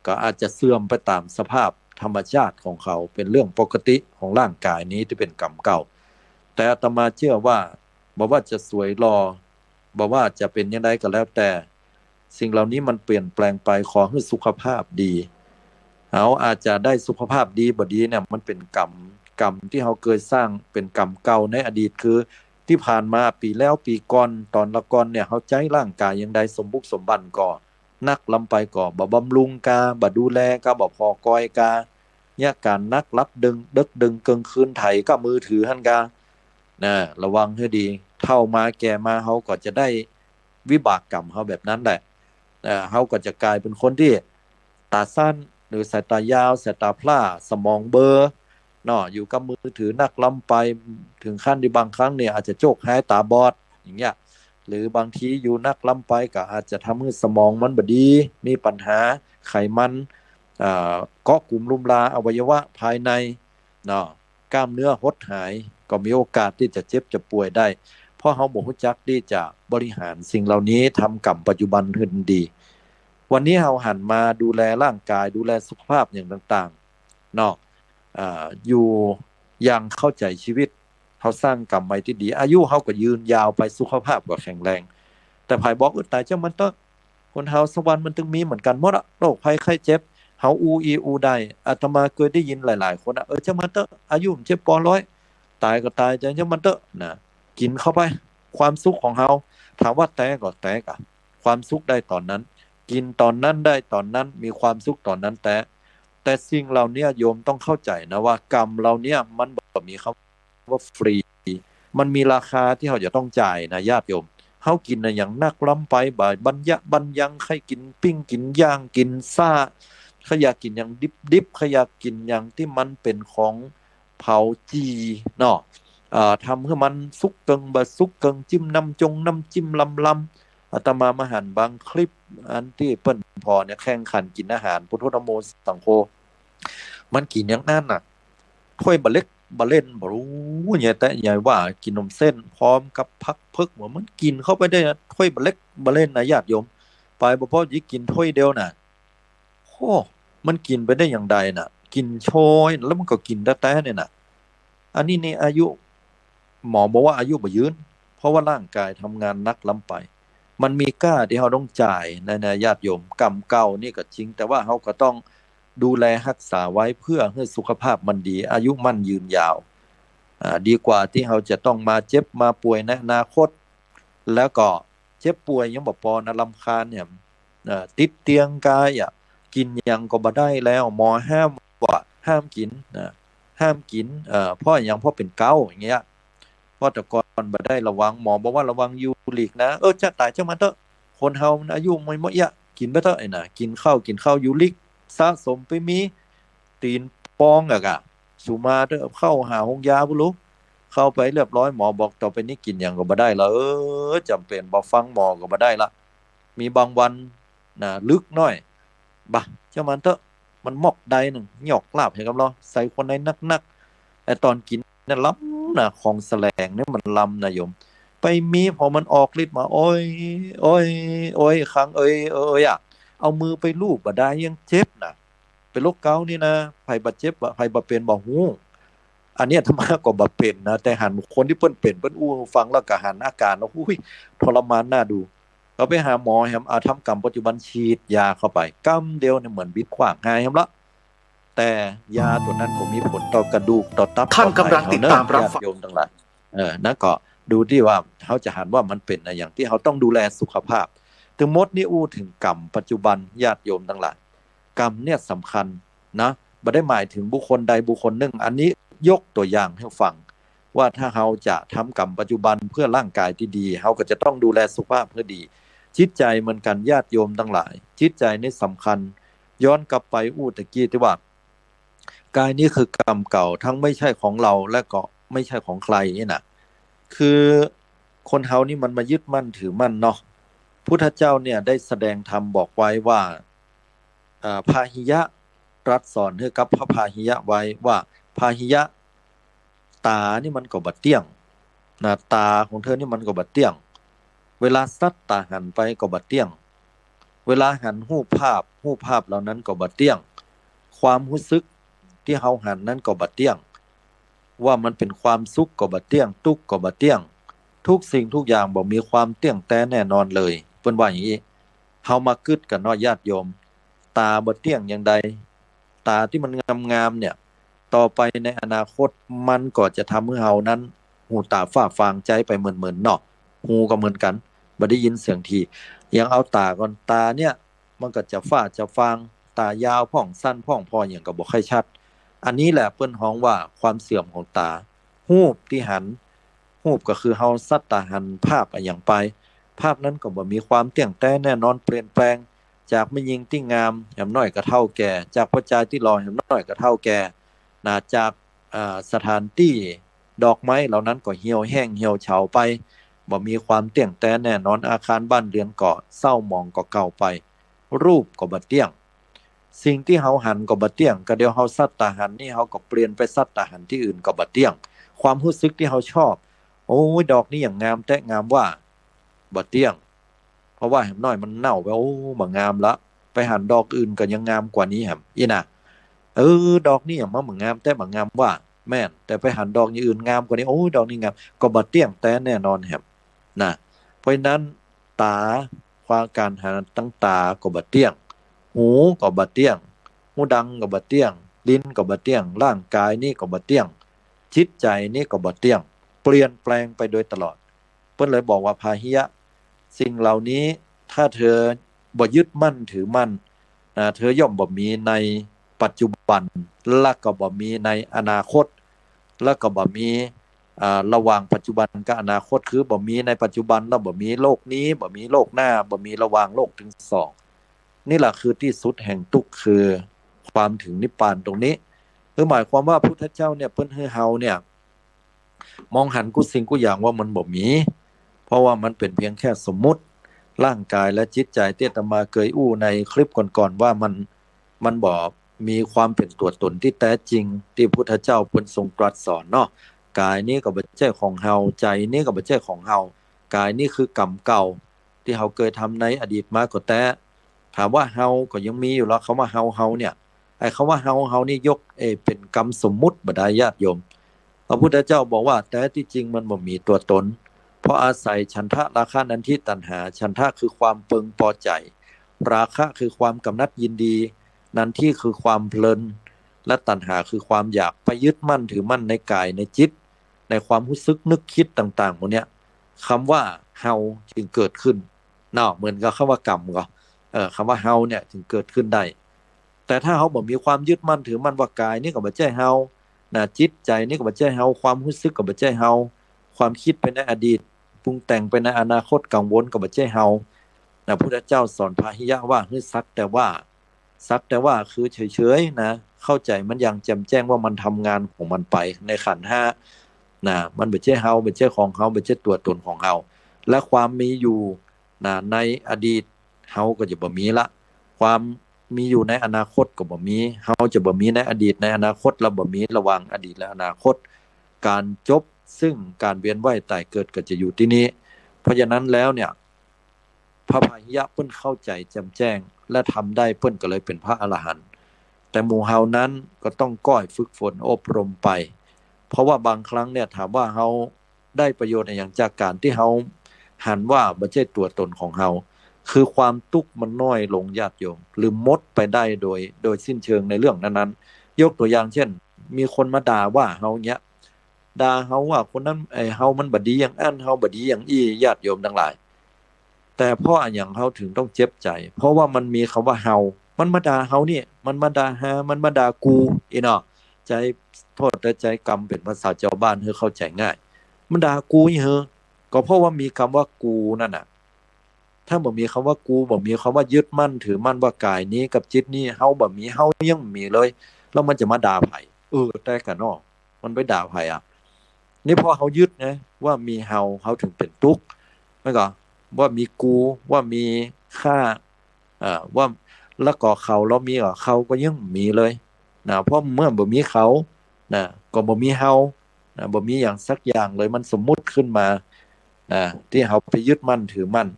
ก็อาจจะเสื่อมไปต๋ามสภาพธรรมชาติของเขา เป๋นเรื่องปกติของร่างก๋ายนี้ตี้เป๋นกรรมเก่า แต่อาตมาเจื้อว่า บ่ว่าจะสวยหล่อ บ่ว่าจะเป๋นอย่างใดก็แล้วแต่ สิ่งเหล่านี้มันเปลี่ยนแปลงไป ขอหื้อสุขภาพดี เฮาอาจจะได้สุขภาพดีบ่ดีเนี่ย มันเป๋นกรรม กรรมตี้เฮาเกยสร้าง เป๋นกรรมเก่าในอดีต คือตี้ผ่านมาปี๋แล้วปี๋ก่อน ต๋อนละก่อนเนี่ย เฮาใจ๊ร่างก๋ายอย่างใด สมบุกสมบันก็ นักล้ำไปก็บ่บำรุงกา บ่ดูแลกา บ่ผ่อกอยกา เยียะก๋านนัก หลับเดิง เดิ็กเดิงเกิ่งคืน ไถกามือถือหั้นกา นะ ระวังหื้อดี เฒ่ามาแก่มาเฮาก็จะได้วิบากกรรมเฮาแบบนั้นแหละ เอ่อ เฮาก็จะก๋ายเป๋นคนตี้ต๋าสั้น หรือสายต๋ายาว สายต๋าพร่า สมองเบลอ เนาะ อยู่กับมือถือนักล้ำไป เถิงขั้นตี้บางครั้งเนี่ยอาจจะโชคฮ้ายต๋าบอด อย่างเงี้ย หรือบางทีอยู่นักล้ำไปก็อาจจะทำหื้อสมองมันบ่ดี มีปัญหา ไขมัน เอ่อ เกาะกุมรุมราอวัยวะภายใน เนาะ กล้ามเนื้อหดหาย ก็มีโอกาสตี้จะเจ็บจะป่วยได้ เพราะเฮาบ่ฮู้จักตี้จะบริหารสิ่งเหล่านี้ ทำกรรมปัจจุบันหื้อดี วันนี้เฮาหันมาดูแลร่างก๋าย ดูแลสุขภาพอย่างต่างๆ เนาะ อ่า อยู่อย่างเข้าใจ๋ชีวิต เฮาสร้างกรรมใหม่ตี้ดี อายุเฮาก็ยืนยาวไป สุขภาพก็แข็งแรง แต่ใผบอก เออ ต๋ายจ้างมันเต๊อะ คนเฮาสักวันมันตึงมีเหมือนกั๋นหมดอะ โรคภัยไข้เจ็บ เฮาอู้อี้อู้ได้ อาตมาเกยได้ยินหลายๆ คนอะ เออ จ้างมันเต๊อะ อายุเจ็ดปอร้อย ต๋ายก็ต๋าย จ้างมันเต๊อะนะ กิ๋นเข้าไป ความสุขของเฮา ถามว่าแต๊ก็แต๊ก่ะ ความสุขได้ต๋อนนั้น กิ๋นต๋อนนั้นได้ต๋อนนั้น มีความสุขต๋อนนั้นแต๊ แต่สิ่งเหล่าเนี้ยโยมต้องเข้าใจ๋นะว่ากรรมเหล่าเนี้ยมันบ่มีกำว่าฟรี มันมีราคาตี้เฮาจะต้องจ่ายนะญาติโยม เฮากิ๋นน่ะอย่างนักล้ำไป บ่าบรรยะบรรยัง ใค่กิ๋นปิ้งกิ๋นย่างกิ๋นซ่า ใค่อยากกิ๋นอย่างดิบๆ ใค่อยากกิ๋นอย่างตี้มันเป๋นของเผาจี่เนาะ เอ่อ ทำหื้อมันสุกเกิ่งบ่สุกเกิ่ง จิ้มน้ำจงน้ำจิ้มลำๆ อาตมามาหันบางคลิป อันตี้เปิ้นผ่อเนี่ยแข่งขันกิ๋นอาหาร พุทโธธัมโมสังโฆ มันกิ๋นอย่างนั้นน่ะ ถ้วยบ่าเล็กบ่าเล่นบ่ฮู้เนี่ย แต่ใหญ่ว่ากิ๋นหนมเส้นพร้อมกับผักเผือก ว่ามันกิ๋นเข้าไปได้นะ ถ้วยบ่าเล็กบ่าเล่นนะญาติโยม ไปบ่พอจะกิ๋นถ้วยเดียวน่ะ โอ้ มันกิ๋นไปได้อย่างใดน่ะ กิ๋นโชย แล้วมันก็กิ๋นแต๊ๆ เนี่ยน่ะ อันนี้นี่อายุ หมอบอกว่าอายุบ่ยืน เพราะว่าร่างกายทำงานหนักล้ำไป มันมีก้าตี้เฮาต้องจ่ายนะ นะญาติโยม กรรมเก่านี่ก็จริง แต่ว่าเฮาก็ต้องดูแลฮักษาไว้เพื่อหื้อสุขภาพมันดี อายุมั่นยืนยาว อ่า ดีกว่าตี้เฮาจะต้องมาเจ็บมาป่วยในอนาคต แล้วก็เจ็บป่วยยังบ่ปอนะ รำคาญเนี่ย เอ่อ ติดเตียงกายอะ กิ๋นหยังก็บ่ได้แล้ว หมอห้ามว่าห้ามกิ๋นนะ ห้ามกิ๋น เอ่อ เพราะหยัง เพราะเป๋นเก๊าอย่างเงี้ย เพราะแต่ก่อนบ่ได้ระวัง หมอบอกว่าระวังยูริกนะ เออ จะต๋ายจ้างมันเต๊อะ คนเฮามันอายุมันบ่เอี้ยะ กิ๋นไปเต๊อะไอ้น่ะ กิ๋นข้าว กิ๋นข้าว ยูริกสะสมไปมี ตี๋นปองอะกะ สูมาเต๊อะ เข้าหาโฮงยาปุ้นลูก เข้าไปเรียบร้อย หมอบอกต่อไปนี้กิ๋นหยังก็บ่ได้ละ เออ จ๋ำเป๋น บ่ฟังหมอก็บ่ได้ละ มีบางวันน่ะ ลึกหน้อย บ่า จ้างมันเต๊อะ มันมอกใดนึ่ง หยอกลาบหื้อกับลอ ใส่ควันในนักๆ ไอ้ต๋อนกิ๋นเนี่ยลำน่ะ ของแสลงเนี่ยมันลำน่ะโยม ไปมี พอมันออกฤทธิ์มา โอ๊ย โอ๊ย โอ๊ย คังเอย เอย เอยอะ เอามือไปลูบบ่าดายยังเจ็บน่ะ เป๋นโรคเก๊านี่นะ ใผบ่เจ็บบ่ ใผบ่เป๋นบ่ฮู้ อันนี้อาตมาก็บ่เป๋นนะ แต่หันคนตี้เปิ้นเป๋น เปิ้นอู้ฟังแล้วก็หันอาก๋านแล้ว อุ๊ย ทรมานน่าดู ก็ไปหาหมอแหม เอาทำกรรมปัจจุบัน ฉีดยาเข้าไป กำเดียวเนี่ยเหมือนบิดขว้าง หายแหมละ แต่ยาตั๋วนั้นก็มีผลต่อกระดูก ต่อตับ ท่านกำลังติดตามรับฟัง ญาติโยมตังหลาย เออ นั้นก็ดูตี้ว่าเฮาจะหันว่ามันเป๋นอะหยังตี้เฮาต้องดูแลสุขภาพ ตึงหมดนี่อู้เถิงกรรมปัจจุบัน ญาติโยมตังหลาย กรรมเนี่ยสำคัญนะ บ่ได้หมายเถิงบุคคลใดบุคคลนึ่ง อันนี้ยกตั๋วอย่างหื้อฟัง ว่าถ้าเฮาจะทำกรรมปัจจุบันเพื่อร่างก๋ายตี้ดี เฮาก็จะต้องดูแลสุขภาพหื้อดี จิตใจ๋เหมือนกั๋น ญาติโยมตังหลาย จิตใจ๋นี่สำคัญ ย้อนกลับไปอู้ตะกี้ตี้ว่า ก๋ายนี้คือกรรมเก่า ทั้งไม่ใช่ของเราและก็ไม่ใช่ของใครนี่น่ะ คือคนเฮานี่มันมายึดมั่นถือมั่นเนาะ พุทธเจ้าเนี่ยได้แสดงธรรมบอกไว้ว่า เอ่อ พาหิยะ ตรัสสอนหื้อกับพระพาหิยะไว้ว่า พาหิยะ ต๋านี่มันก็บ่เตี้ยงนะ ต๋าของเธอนี่มันก็บ่เตี้ยง เวลาสัตว์ต๋าหันไปก็บ่เตี้ยง เวลาหันฮูปภาพ ฮูปภาพเหล่านั้นก็บ่เตี้ยง ความฮู้สึกตี้เฮาหันนั้นก็บ่เตี้ยง ว่ามันเป๋นความสุขก็บ่เตี้ยง ตุ๊กข์ก็บ่เตี้ยง ทุกสิ่งทุกอย่างบ่มีความเตี้ยงแต๊แน่นอนเลย เปิ้นว่าอย่างนี้ เฮามากึ๊ดกั๋นเนาะญาติโยม ต๋าบ่เตี้ยงอย่างใด ต๋าตี้มันงามๆ เนี่ย ต่อไปในอนาคตมันก็จะทำหื้อเฮานั้น หูต๋าฟ้าฟาง ใจ๊ไปหมื่นๆ เนาะ หูก็เหมือนกั๋น บ่ได้ยินเสียงที ยังเอาต๋าก่อน ต๋าเนี่ยมันก็จะฟ้าจะฟาง ต๋ายาวพ่องสั้นพ่อง ผ่อหยังก็บ่ค่อยชัด อันนี้แหละเปิ้นฮ้องว่าความเสื่อมของต๋า ฮูปตี้หัน ฮูปก็คือเฮาสัตว์ต๋าหันภาพอะหยังไป ภาพนั้นก็บ่มีความเตี้ยงแต๊แน่นอน เปลี่ยนแปลง จากแม่ญิงตี้งาม แหมน้อยก็เฒ่าแก่ จากป้อจายตี้หล่อ แหมน้อยก็เฒ่าแก่ นะ จาก เอ่อ สถานตี้ ดอกไม้เหล่านั้นก็เหี่ยวแห้งเหี่ยวเฉาไป บ่มีความเตี้ยงแต๊แน่นอน อาคารบ้านเรือนก็เศร้าหมองก็เก่าไป รูปก็บ่เตี้ยง สิ่งตี้เฮาหันก็บ่เตี้ยง ก็เดี๋ยวเฮาสัตว์ต๋าหันนี่ เฮาก็เปลี่ยนไปสัตว์ต๋าหันตี้อื่นก็บ่เตี้ยง ความฮู้สึกตี้เฮาชอบ โอ๊ย ดอกนี้อย่างงามแต๊งามว่า บ่เตี้ยง เพราะว่าแหมน้อยมันเน่าไป โอ้ บ่งามละ ไปหันดอกอื่นก็ยังงามกว่านี้แหม อี้น่ะ เออ ดอกนี้อย่างมาบ่งามแต๊บ่งามว่า แม่น แต่ไปหันดอกอย่างอื่นงามกว่านี้ โอ้ย ดอกนี้งาม ก็บ่เตี้ยงแต๊แน่นอนแหม นะ เพราะฉะนั้นต๋า ค ปาการหาตังต๋าก็บ่เตี้ยง หูก็บ่เตี้ยง ฮูดังก็บ่เตี้ยง ลิ้นก็บ่เตี้ยง ร่างก๋ายนี้ก็บ่เตี้ยง จิตใจ๋นี้ก็บ่เตี้ยง เปลี่ยนแปลงไปโดยตลอด เปิ้นเลยบอกว่า พาหิยะ สิ่งเหล่านี้ถ้าเธอบ่ยึดมั่นถือมั่น นะ เธอย่อมบ่มีในปัจจุบัน และก็บ่มีในอนาคต และก็บ่มี อ่า ระหว่างปัจจุบันกับอนาคต คือบ่มีในปัจจุบัน แล้วบ่มีโลกนี้ บ่มีโลกหน้า บ่มีระหว่างโลกตึงสอง นี่แหละคือตี้สุดแห่งตุ๊กข์ คือความถึงนิพพานตรงนี้ คือหมายความว่าพุทธเจ้าเนี่ย เปิ้นหื้อเฮาเนี่ย มองหันกู้สิ่งกู้อย่างว่ามันบ่มี เพราะว่ามันเป๋นเพียงแค่สมมุติ ร่างก๋ายและจิตใจ๋ ตี้อาตมาเกยอู้ในคลิปก่อนๆ ว่ามัน มันบ่มีความเป๋นตั๋วต๋นตี้แต๊จริง ตี้พุทธเจ้าเปิ้นทรงตรัสสอนเนาะ ก๋ายนี้ก็บ่ใจ้ของเฮา ใจ๋นี้ก็บ่ใจ้ของเฮา ก๋ายนี้คือกรรมเก่า ตี้เฮาเกยทำในอดีตมาก็แต๊ ถามว่าเฮาก็ยังมีอยู่ลอ กำว่าเฮา เฮาเนี่ย ไอ้กำว่าเฮา เฮานี่ยก เอ่อ เป๋นกำสมมุติบ่ดายญาติโยม พระพุทธเจ้าบอกว่า แต๊ตี้จริงมันบ่มีตั๋วต๋น เพราะอาศัยฉันทะ ราคะ นันทิ ตัณหา ฉันทะคือความเปิงปอใจ๋ ราคะคือความกำหนัดยินดี นันทิคือความเพลิน และตัณหาคือความอยาก ไปยึดมั่นถือมั่นในก๋ายในจิต ในความฮู้สึกนึกกึ๊ดต่างๆ หมดเนี่ย กำว่าเฮาจึงเกิดขึ้น เนาะ เหมือนกับกำว่ากรรมก็ เออ กำว่าเฮาเนี่ยจึงเกิดขึ้นได้ แต่ถ้าเฮาบ่มีความยึดมั่นถือมั่นว่าก๋ายนี้ก็บ่ใจ้เฮา นะ จิตใจ๋นี้ก็บ่ใจ้เฮา ความฮู้สึกก็บ่ใจ้เฮา ความกึ๊ดไปในอดีต ปรุงแต่งไปในอนาคต กังวลก็บ่ใจ้เฮา นะ พุทธเจ้าสอนพาหิยะว่า หื้อสักแต่ว่า สักแต่ว่าคือเฉยๆ นะ เข้าใจ๋มันอย่างแจ่มแจ้งว่ามันทำงานของมันไปในขันธ์ห้า นะ มันบ่ใจ้เฮา บ่ใจ้ของเฮา บ่ใจ้ตั๋วต๋นของเฮา และความมีอยู่ นะ ในอดีตเฮาก็จะบ่มีละ ความมีอยู่ในอนาคตก็บ่มี เฮาจะบ่มีในอดีตในอนาคต และบ่มีระหว่างอดีตและอนาคต ก๋านจบซึ่งก๋านเวียนว่ายต๋ายเกิดก็จะอยู่ตี้นี้ เพราะฉะนั้นแล้วเนี่ย พระพาหิยะเปิ้นเข้าใจ๋แจ่มแจ้ง และทำได้ เปิ้นก็เลยเป๋นพระอรหันต์ แต่หมู่เฮานั้นก็ต้องก้อยฝึกฝนอบรมไป เพราะว่าบางครั้งเนี่ย ถามว่าเฮาได้ประโยชน์อะหยังจากก๋านตี้เฮาหันว่าบ่ใจ้ตั๋วต๋นของเฮา คือความตุ๊กข์มันน้อยลงญาติโยม หรือหมดไปได้โดย โดยสิ้นเชิงในเรื่องนั้นๆ ยกตั๋วอย่างเช่น มีคนมาด่าว่าเฮาเนี้ย ด่าเฮาว่าคนนั้น ไอ้เฮามันบ่ดีอย่างอั้น เฮาบ่ดีอย่างอี้ ญาติโยมตังหลาย แต่เพราะอะหยังเฮาถึงต้องเจ็บใจ๋ เพราะว่ามันมีกำว่าเฮา มันมาด่าเฮานี่ มันมาด่าฮา มันมาด่ากู อี้เนาะ ใจ๊โทษเต๊อะ ใจ๊กำเป๋นภาษาจาวบ้านหื้อเข้าใจ๋ง่าย มันด่ากูอี้หื้อ ก็เพราะว่ามีกำว่ากูนั่นน่ะ ถ้าบ่มีกำว่ากู บ่มีกำว่ายึดมั่นถือมั่นว่าก๋ายนี้กับจิตนี้เฮาบ่มี เฮายังบ่มีเลย แล้วมันจะมาด่าใผ เออ แต๊กะเนาะ มันไปด่าใผอะ นี่เพราะเฮายึดไง ว่ามีเฮา เฮาถึงเป๋นตุ๊กข์ แม่นก่อ ว่ามีกู ว่ามีข้า เอ่อ ว่า แล้วก็เขา เฮามีก่อ เขาก็ยังบ่มีเลย นะ เพราะเมื่อบ่มีเขา นะ ก็บ่มีเฮา นะ บ่มีอย่างสักอย่างเลย มันสมมุติขึ้นมา นะ ตี้เฮาไปยึดมั่นถือมั่น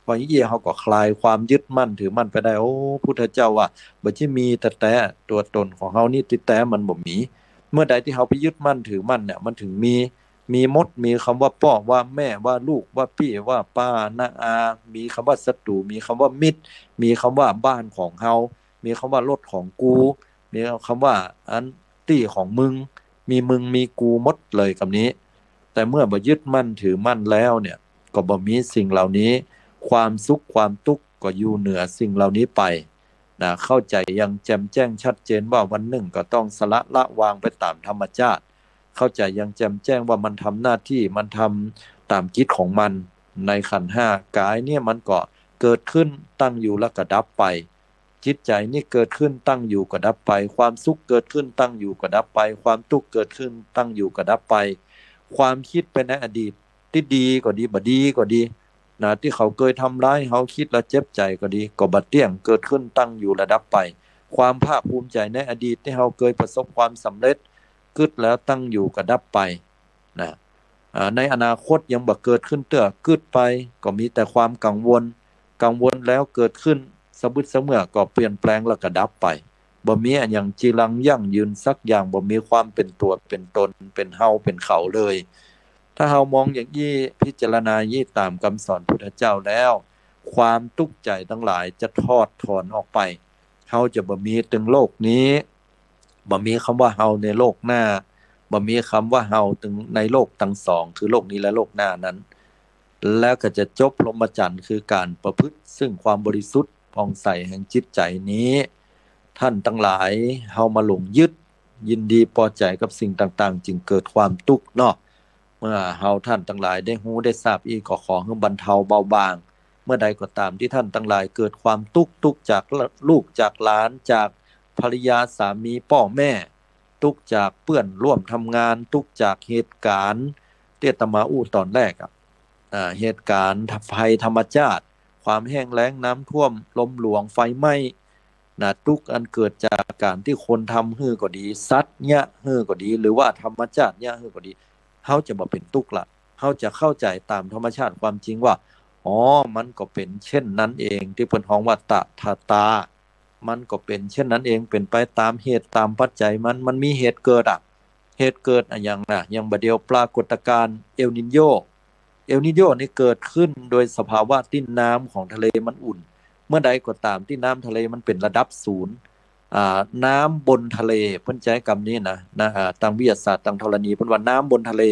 พออี้เฮาก็คลายความยึดมั่นถือมั่นไปได้ โอ้ พุทธเจ้าว่า บ่ใจ้มีแต๊ๆ ตั๋วต๋นของเฮานี่ตี้แต๊มันบ่มี เมื่อใดตี้เฮาไปยึดมั่นถือมั่นเนี่ย มันถึงมี มีหมด มีกำว่าป้อ ว่าแม่ ว่าลูก ว่าปี้ ว่าป้า น้า อา มีกำว่าศัตรู๋ มีกำว่ามิตร มีกำว่าบ้านของเฮา มีกำว่ารถของกู มีกำว่าอันตี้ของมึง มีมึง มีกูหมดเลยกำนี้ แต่เมื่อบ่ยึดมั่นถือมั่นแล้วเนี่ย ก็บ่มีสิ่งเหล่านี้ ความสุขความตุ๊กข์ก็อยู่เหนือสิ่งเหล่านี้ไป นะ เข้าใจ๋อย่างแจ่มแจ้งชัดเจนว่าวันนึ่งก็ต้องสละละวางไปต๋ามธรรมจาติ เข้าใจ๋อย่างแจ่มแจ้งว่ามันทำหน้าตี้ มันทำต๋ามกิจของมัน ในขันธ์ห้า ก๋ายเนี่ยมันก็เกิดขึ้น ตั้งอยู่ แล้วก็ดับไป จิตใจ๋นี่เกิดขึ้น ตั้งอยู่ ก็ดับไป ความสุขเกิดขึ้น ตั้งอยู่ ก็ดับไป ความตุ๊กข์เกิดขึ้น ตั้งอยู่ ก็ดับไป ความกึ๊ดไปในอดีต ตี้ดีก็ดี บ่ดีก็ดี นะ ตี้เขาเกยทำร้ายเฮา กึ๊ดแล้วเจ็บใจ๋ก็ดี ก็บ่เตี้ยง เกิดขึ้น ตั้งอยู่ แล้วดับไป ความภาคภูมิใจ๋ในอดีตตี้เฮาเกยประสบความสำเร็จ กึ๊ดแล้วตั้งอยู่ ก็ดับไป นะ อ่า ในอนาคตยังบ่เกิดขึ้นเตื้อ กึ๊ดไป ก็มีแต่ความกังวล กังวลแล้วเกิดขึ้น สะบึดสะเมือก็เปลี่ยนแปลงแล้วก็ดับไป บ่มีอะหยังจีรังยั่งยืนสักอย่าง บ่มีความเป๋นตั๋วเป๋นต๋น เป๋นเฮา เป๋นเขาเลย ถ้าเฮามองอย่างอี้ พิจารณาอี้ต๋ามกำสอนพุทธเจ้าแล้ว ค ความตุ๊กข์ใจ๋ตังหลายจะถอดถอนออกไป เฮาจะบ่มีตึงโลกนี้ บ่มีกำว่าเฮาในโลกหน้า บ่มีกำว่าเฮาตึงในโลกตังสอง คือโลกนี้และโลกหน้านั้น แล้วก็จะจบพรหมจรรย์ คือก๋านประพฤติซึ่งความบริสุทธิ์ผ่องใสแห่งจิตใจ๋นี้ ต้านตังหลายเฮามาหลงยึด ยินดีปอใจ๋กับสิ่งต่างๆ จึงเกิดความตุ๊กข์เนาะ เมื่อเฮาต้านตังหลายได้ฮู้ได้ทราบอี้ ก็ขอหื้อบรรเทาเบาบาง เมื่อใดก็ต๋ามตี้ต้านตังหลายเกิดความตุ๊กข์ ตุ๊กข์จากลูกจากหลาน จากภรรยาสามีป้อแม่ ตุ๊กข์จากเปื้อนร่วมทำงาน ตุ๊กข์จากเหตุก๋ารณ์ตี้อาตมาอู้ต๋อนแรกอะ อ่า เหตุก๋ารณ์ภัยธรรมชาติ ความแห้งแล้ง น้ำท่วม ลมหลวง ไฟไหม้ นะ ตุ๊กข์อันเกิดจากก๋านตี้คนทำหื้อก็ดี สัตว์เยียะหื้อก็ดี หรือว่าธรรมชาติเยียะหื้อก็ดี เฮาจะบ่เป๋นตุ๊กข์ละ เฮาจะเข้าใจ๋ต๋ามธรรมชาติความจริงว่า อ๋อ มันก็เป๋นเช่นนั้นเอง ตี้เปิ้นฮ้องว่าตถาตา มันก็เป๋นเช่นนั้นเอง เป๋นไปต๋ามเหตุต๋ามปัจจัยมัน มันมีเหตุเกิดอะ เหตุเกิดอะหยังนะ อย่างบ่าเดี่ยวปรากฏก๋ารณ์เอลนิโญ เอลนิโญนี่เกิดขึ้นโดยสภาวะตี้น้ำของทะเลมันอุ่น เมื่อใดก็ต๋ามตี้น้ำทะเลมันเป๋นระดับศูนย์ อ่า น้ำบนทะเล เปิ้นใจ๊กำนี้นะ นะ อ่า ตางวิทยาศาสตร์ ตางธรณี เปิ้นว่าน้ำบนทะเล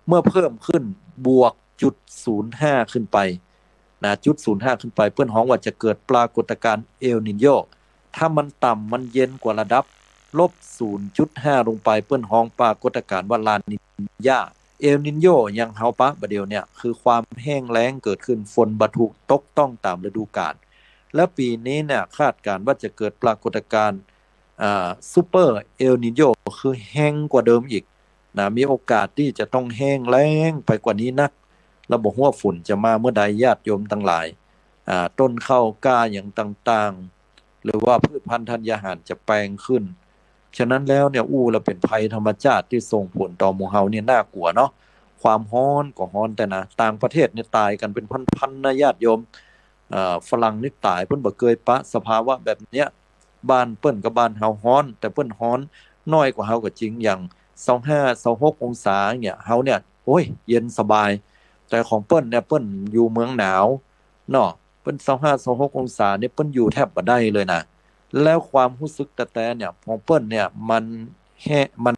เมื่อเพิ่มขึ้นบวกจุดศูนย์ห้าขึ้นไป นะ จุดศูนย์ห้าขึ้นไป เปิ้นฮ้องว่าจะเกิดปรากฏก๋ารณ์เอลนิโญ ถ้ามันต่ำ มันเย็นกว่าระดับลบศูนย์จุดห้าลงไป เปิ้นฮ้องปรากฏก๋ารณ์ว่าลานีญา เอลนิโญ อย่างเฮาปะบ่าเดี่ยวเนี่ย คือความแห้งแล้งเกิดขึ้น ฝนบ่ถูกตกต้องต๋ามฤดูก๋าล แล้วปี๋นี้เนี่ย คาดก๋ารณ์ว่าจะเกิดปรากฏก๋ารณ์ อ่า ซูเปอร์เอลนิโญ คือแฮงกว่าเดิมอีก นะ มีโอกาสตี้จะต้องแห้งแล้งไปกว่านี้นัก แล้วบ่ฮู้ว่าฝนจะมาเมื่อใด ญาติโยมตังหลาย อ่า ต้นข้าวกล้าอย่างต่างๆ หรือว่าพืชพันธุ์ธัญญาหารจะแปงขึ้น ฉะนั้นแล้วเนี่ย อู้แล้วเป๋นภัยธรรมชาติตี้ส่งผลต่อหมู่เฮาเนี่ยน่ากลัวเนาะ ความฮ้อนก็ฮ้อนแต๊นะ ต่างประเทศเนี่ยต๋ายกั๋นเป๋นพันๆ นะ ญาติโยม เอ่อ ฝรั่งนี่ต๋าย เปิ้นบ่เกยปะสภาวะแบบเนี้ย บ้านเปิ้นกับบ้านเฮาฮ้อน แต่เปิ้นฮ้อนน้อยกว่าเฮาก็จริง อย่างซาวห้า ซาวหกองศาเนี่ย เฮาเนี่ย โอ้ย เย็นสบาย แต่ของเปิ้นเนี่ย เปิ้นอยู่เมืองหนาวเนาะ เปิ้นซาวห้า ซาวหกองศาเนี่ย เปิ้นอยู่แทบบ่ได้เลยนะ แล้วความฮู้สึกแต๊ๆ เนี่ย ของเปิ้นเนี่ย มันแห้ มัน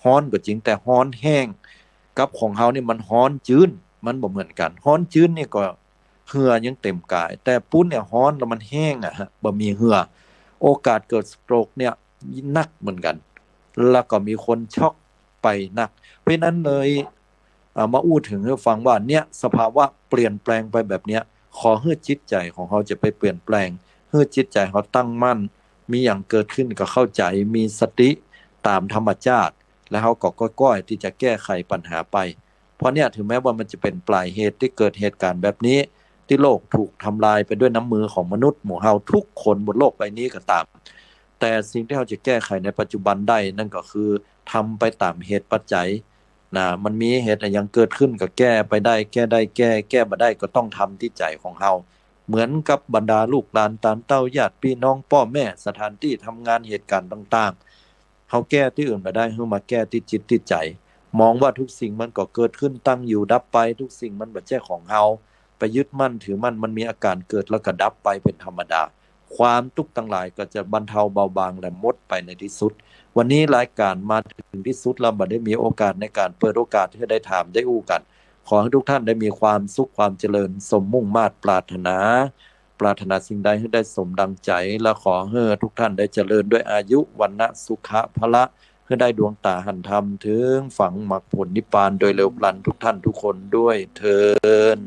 ฮ้อนก็จริง แต่ฮ้อนแห้งกับของเฮานี่มันฮ้อนจื้น มันบ่เหมือนกั๋น ฮ้อนจื้นนี่ก็เหื่อยังเต็มก๋าย แต่ปู๊นเนี่ยฮ้อนแล้วมันแห้งอะฮะ บ่มีเหื่อ โอกาสเกิดสโตรกเนี่ยนักเหมือนกั๋น แล้วก็มีคนช็อกไปนัก เพราะฉะนั้นเลย เอ่อ มาอู้เถิงหื้อฟังว่าเนี่ย สภาวะเปลี่ยนแปลงไปแบบเนี้ย ขอหื้อจิตใจ๋ของเฮาจะไปเปลี่ยนแปลง หื้อจิตใจ๋เฮาตั้งมั่น มีหยังเกิดขึ้นก็เข้าใจ๋ มีสติต๋ามธรรมชาติ แล้วเฮาก็ก้อยๆ ตี้จะแก้ไขปัญหาไป เพราะเนี่ย ถึงแม้ว่ามันจะเป๋นปลายเหตุตี้เกิดเหตุก๋ารณ์แบบนี้ ตี้โลกถูกทำลายไปด้วยน้ำมือของมนุษย์หมู่เฮาทุกคนบนโลกใบนี้ก็ต๋าม แต่สิ่งตี้เฮาจะแก้ไขในปัจจุบันได้ นั่นก็คือทำไปต๋ามเหตุปัจจัย นะ มันมีเหตุอะหยังเกิดขึ้นก็แก้ไปได้ แก้ได้แก้ แก้บ่ได้ก็ต้องทำตี้ใจ๋ของเฮา เหมือนกับบรรดาลูกหลานตานเต้า ญาติปี้น้อง ป้อแม่ สถานตี้ทำงาน เหตุก๋ารณ์ต่างๆ เฮาแก้ตี้อื่นบ่ได้ หื้อมาแก้ตี้จิตตี้ใจ๋ มองว่าทุกสิ่งมันก็เกิดขึ้น ตั้งอยู่ ดับไป ทุกสิ่งมันบ่ใจ้ของเฮา ไปยึดมั่นถือมั่น มันมีอาก๋ารเกิดแล้วก็ดับไปเป๋นธรรมดา ความตุ๊กข์ตังหลายก็จะบรรเทาเบาบางและหมดไปในตี้สุด วันนี้รายก๋านมาเถิงตี้สุดแล้ว บ่ได้มีโอกาสในก๋านเปิดโอกาสหื้อได้ถามได้อู้กั๋น ขอหื้อทุกท่านได้มีความสุขความเจริญสมมุ่งมาดปรารถนา ปรารถนาสิ่งใดหื้อได้สมดังใจ๋ และขอหื้อทุกท่านได้เจริญด้วยอายุ วรรณะ สุขะ พละ หื้อได้ดวงต๋าหันธรรม เถิงฝังมรรคผลนิพพานโดยเร็วพลันทุกท่านทุกคนด้วยเทอญ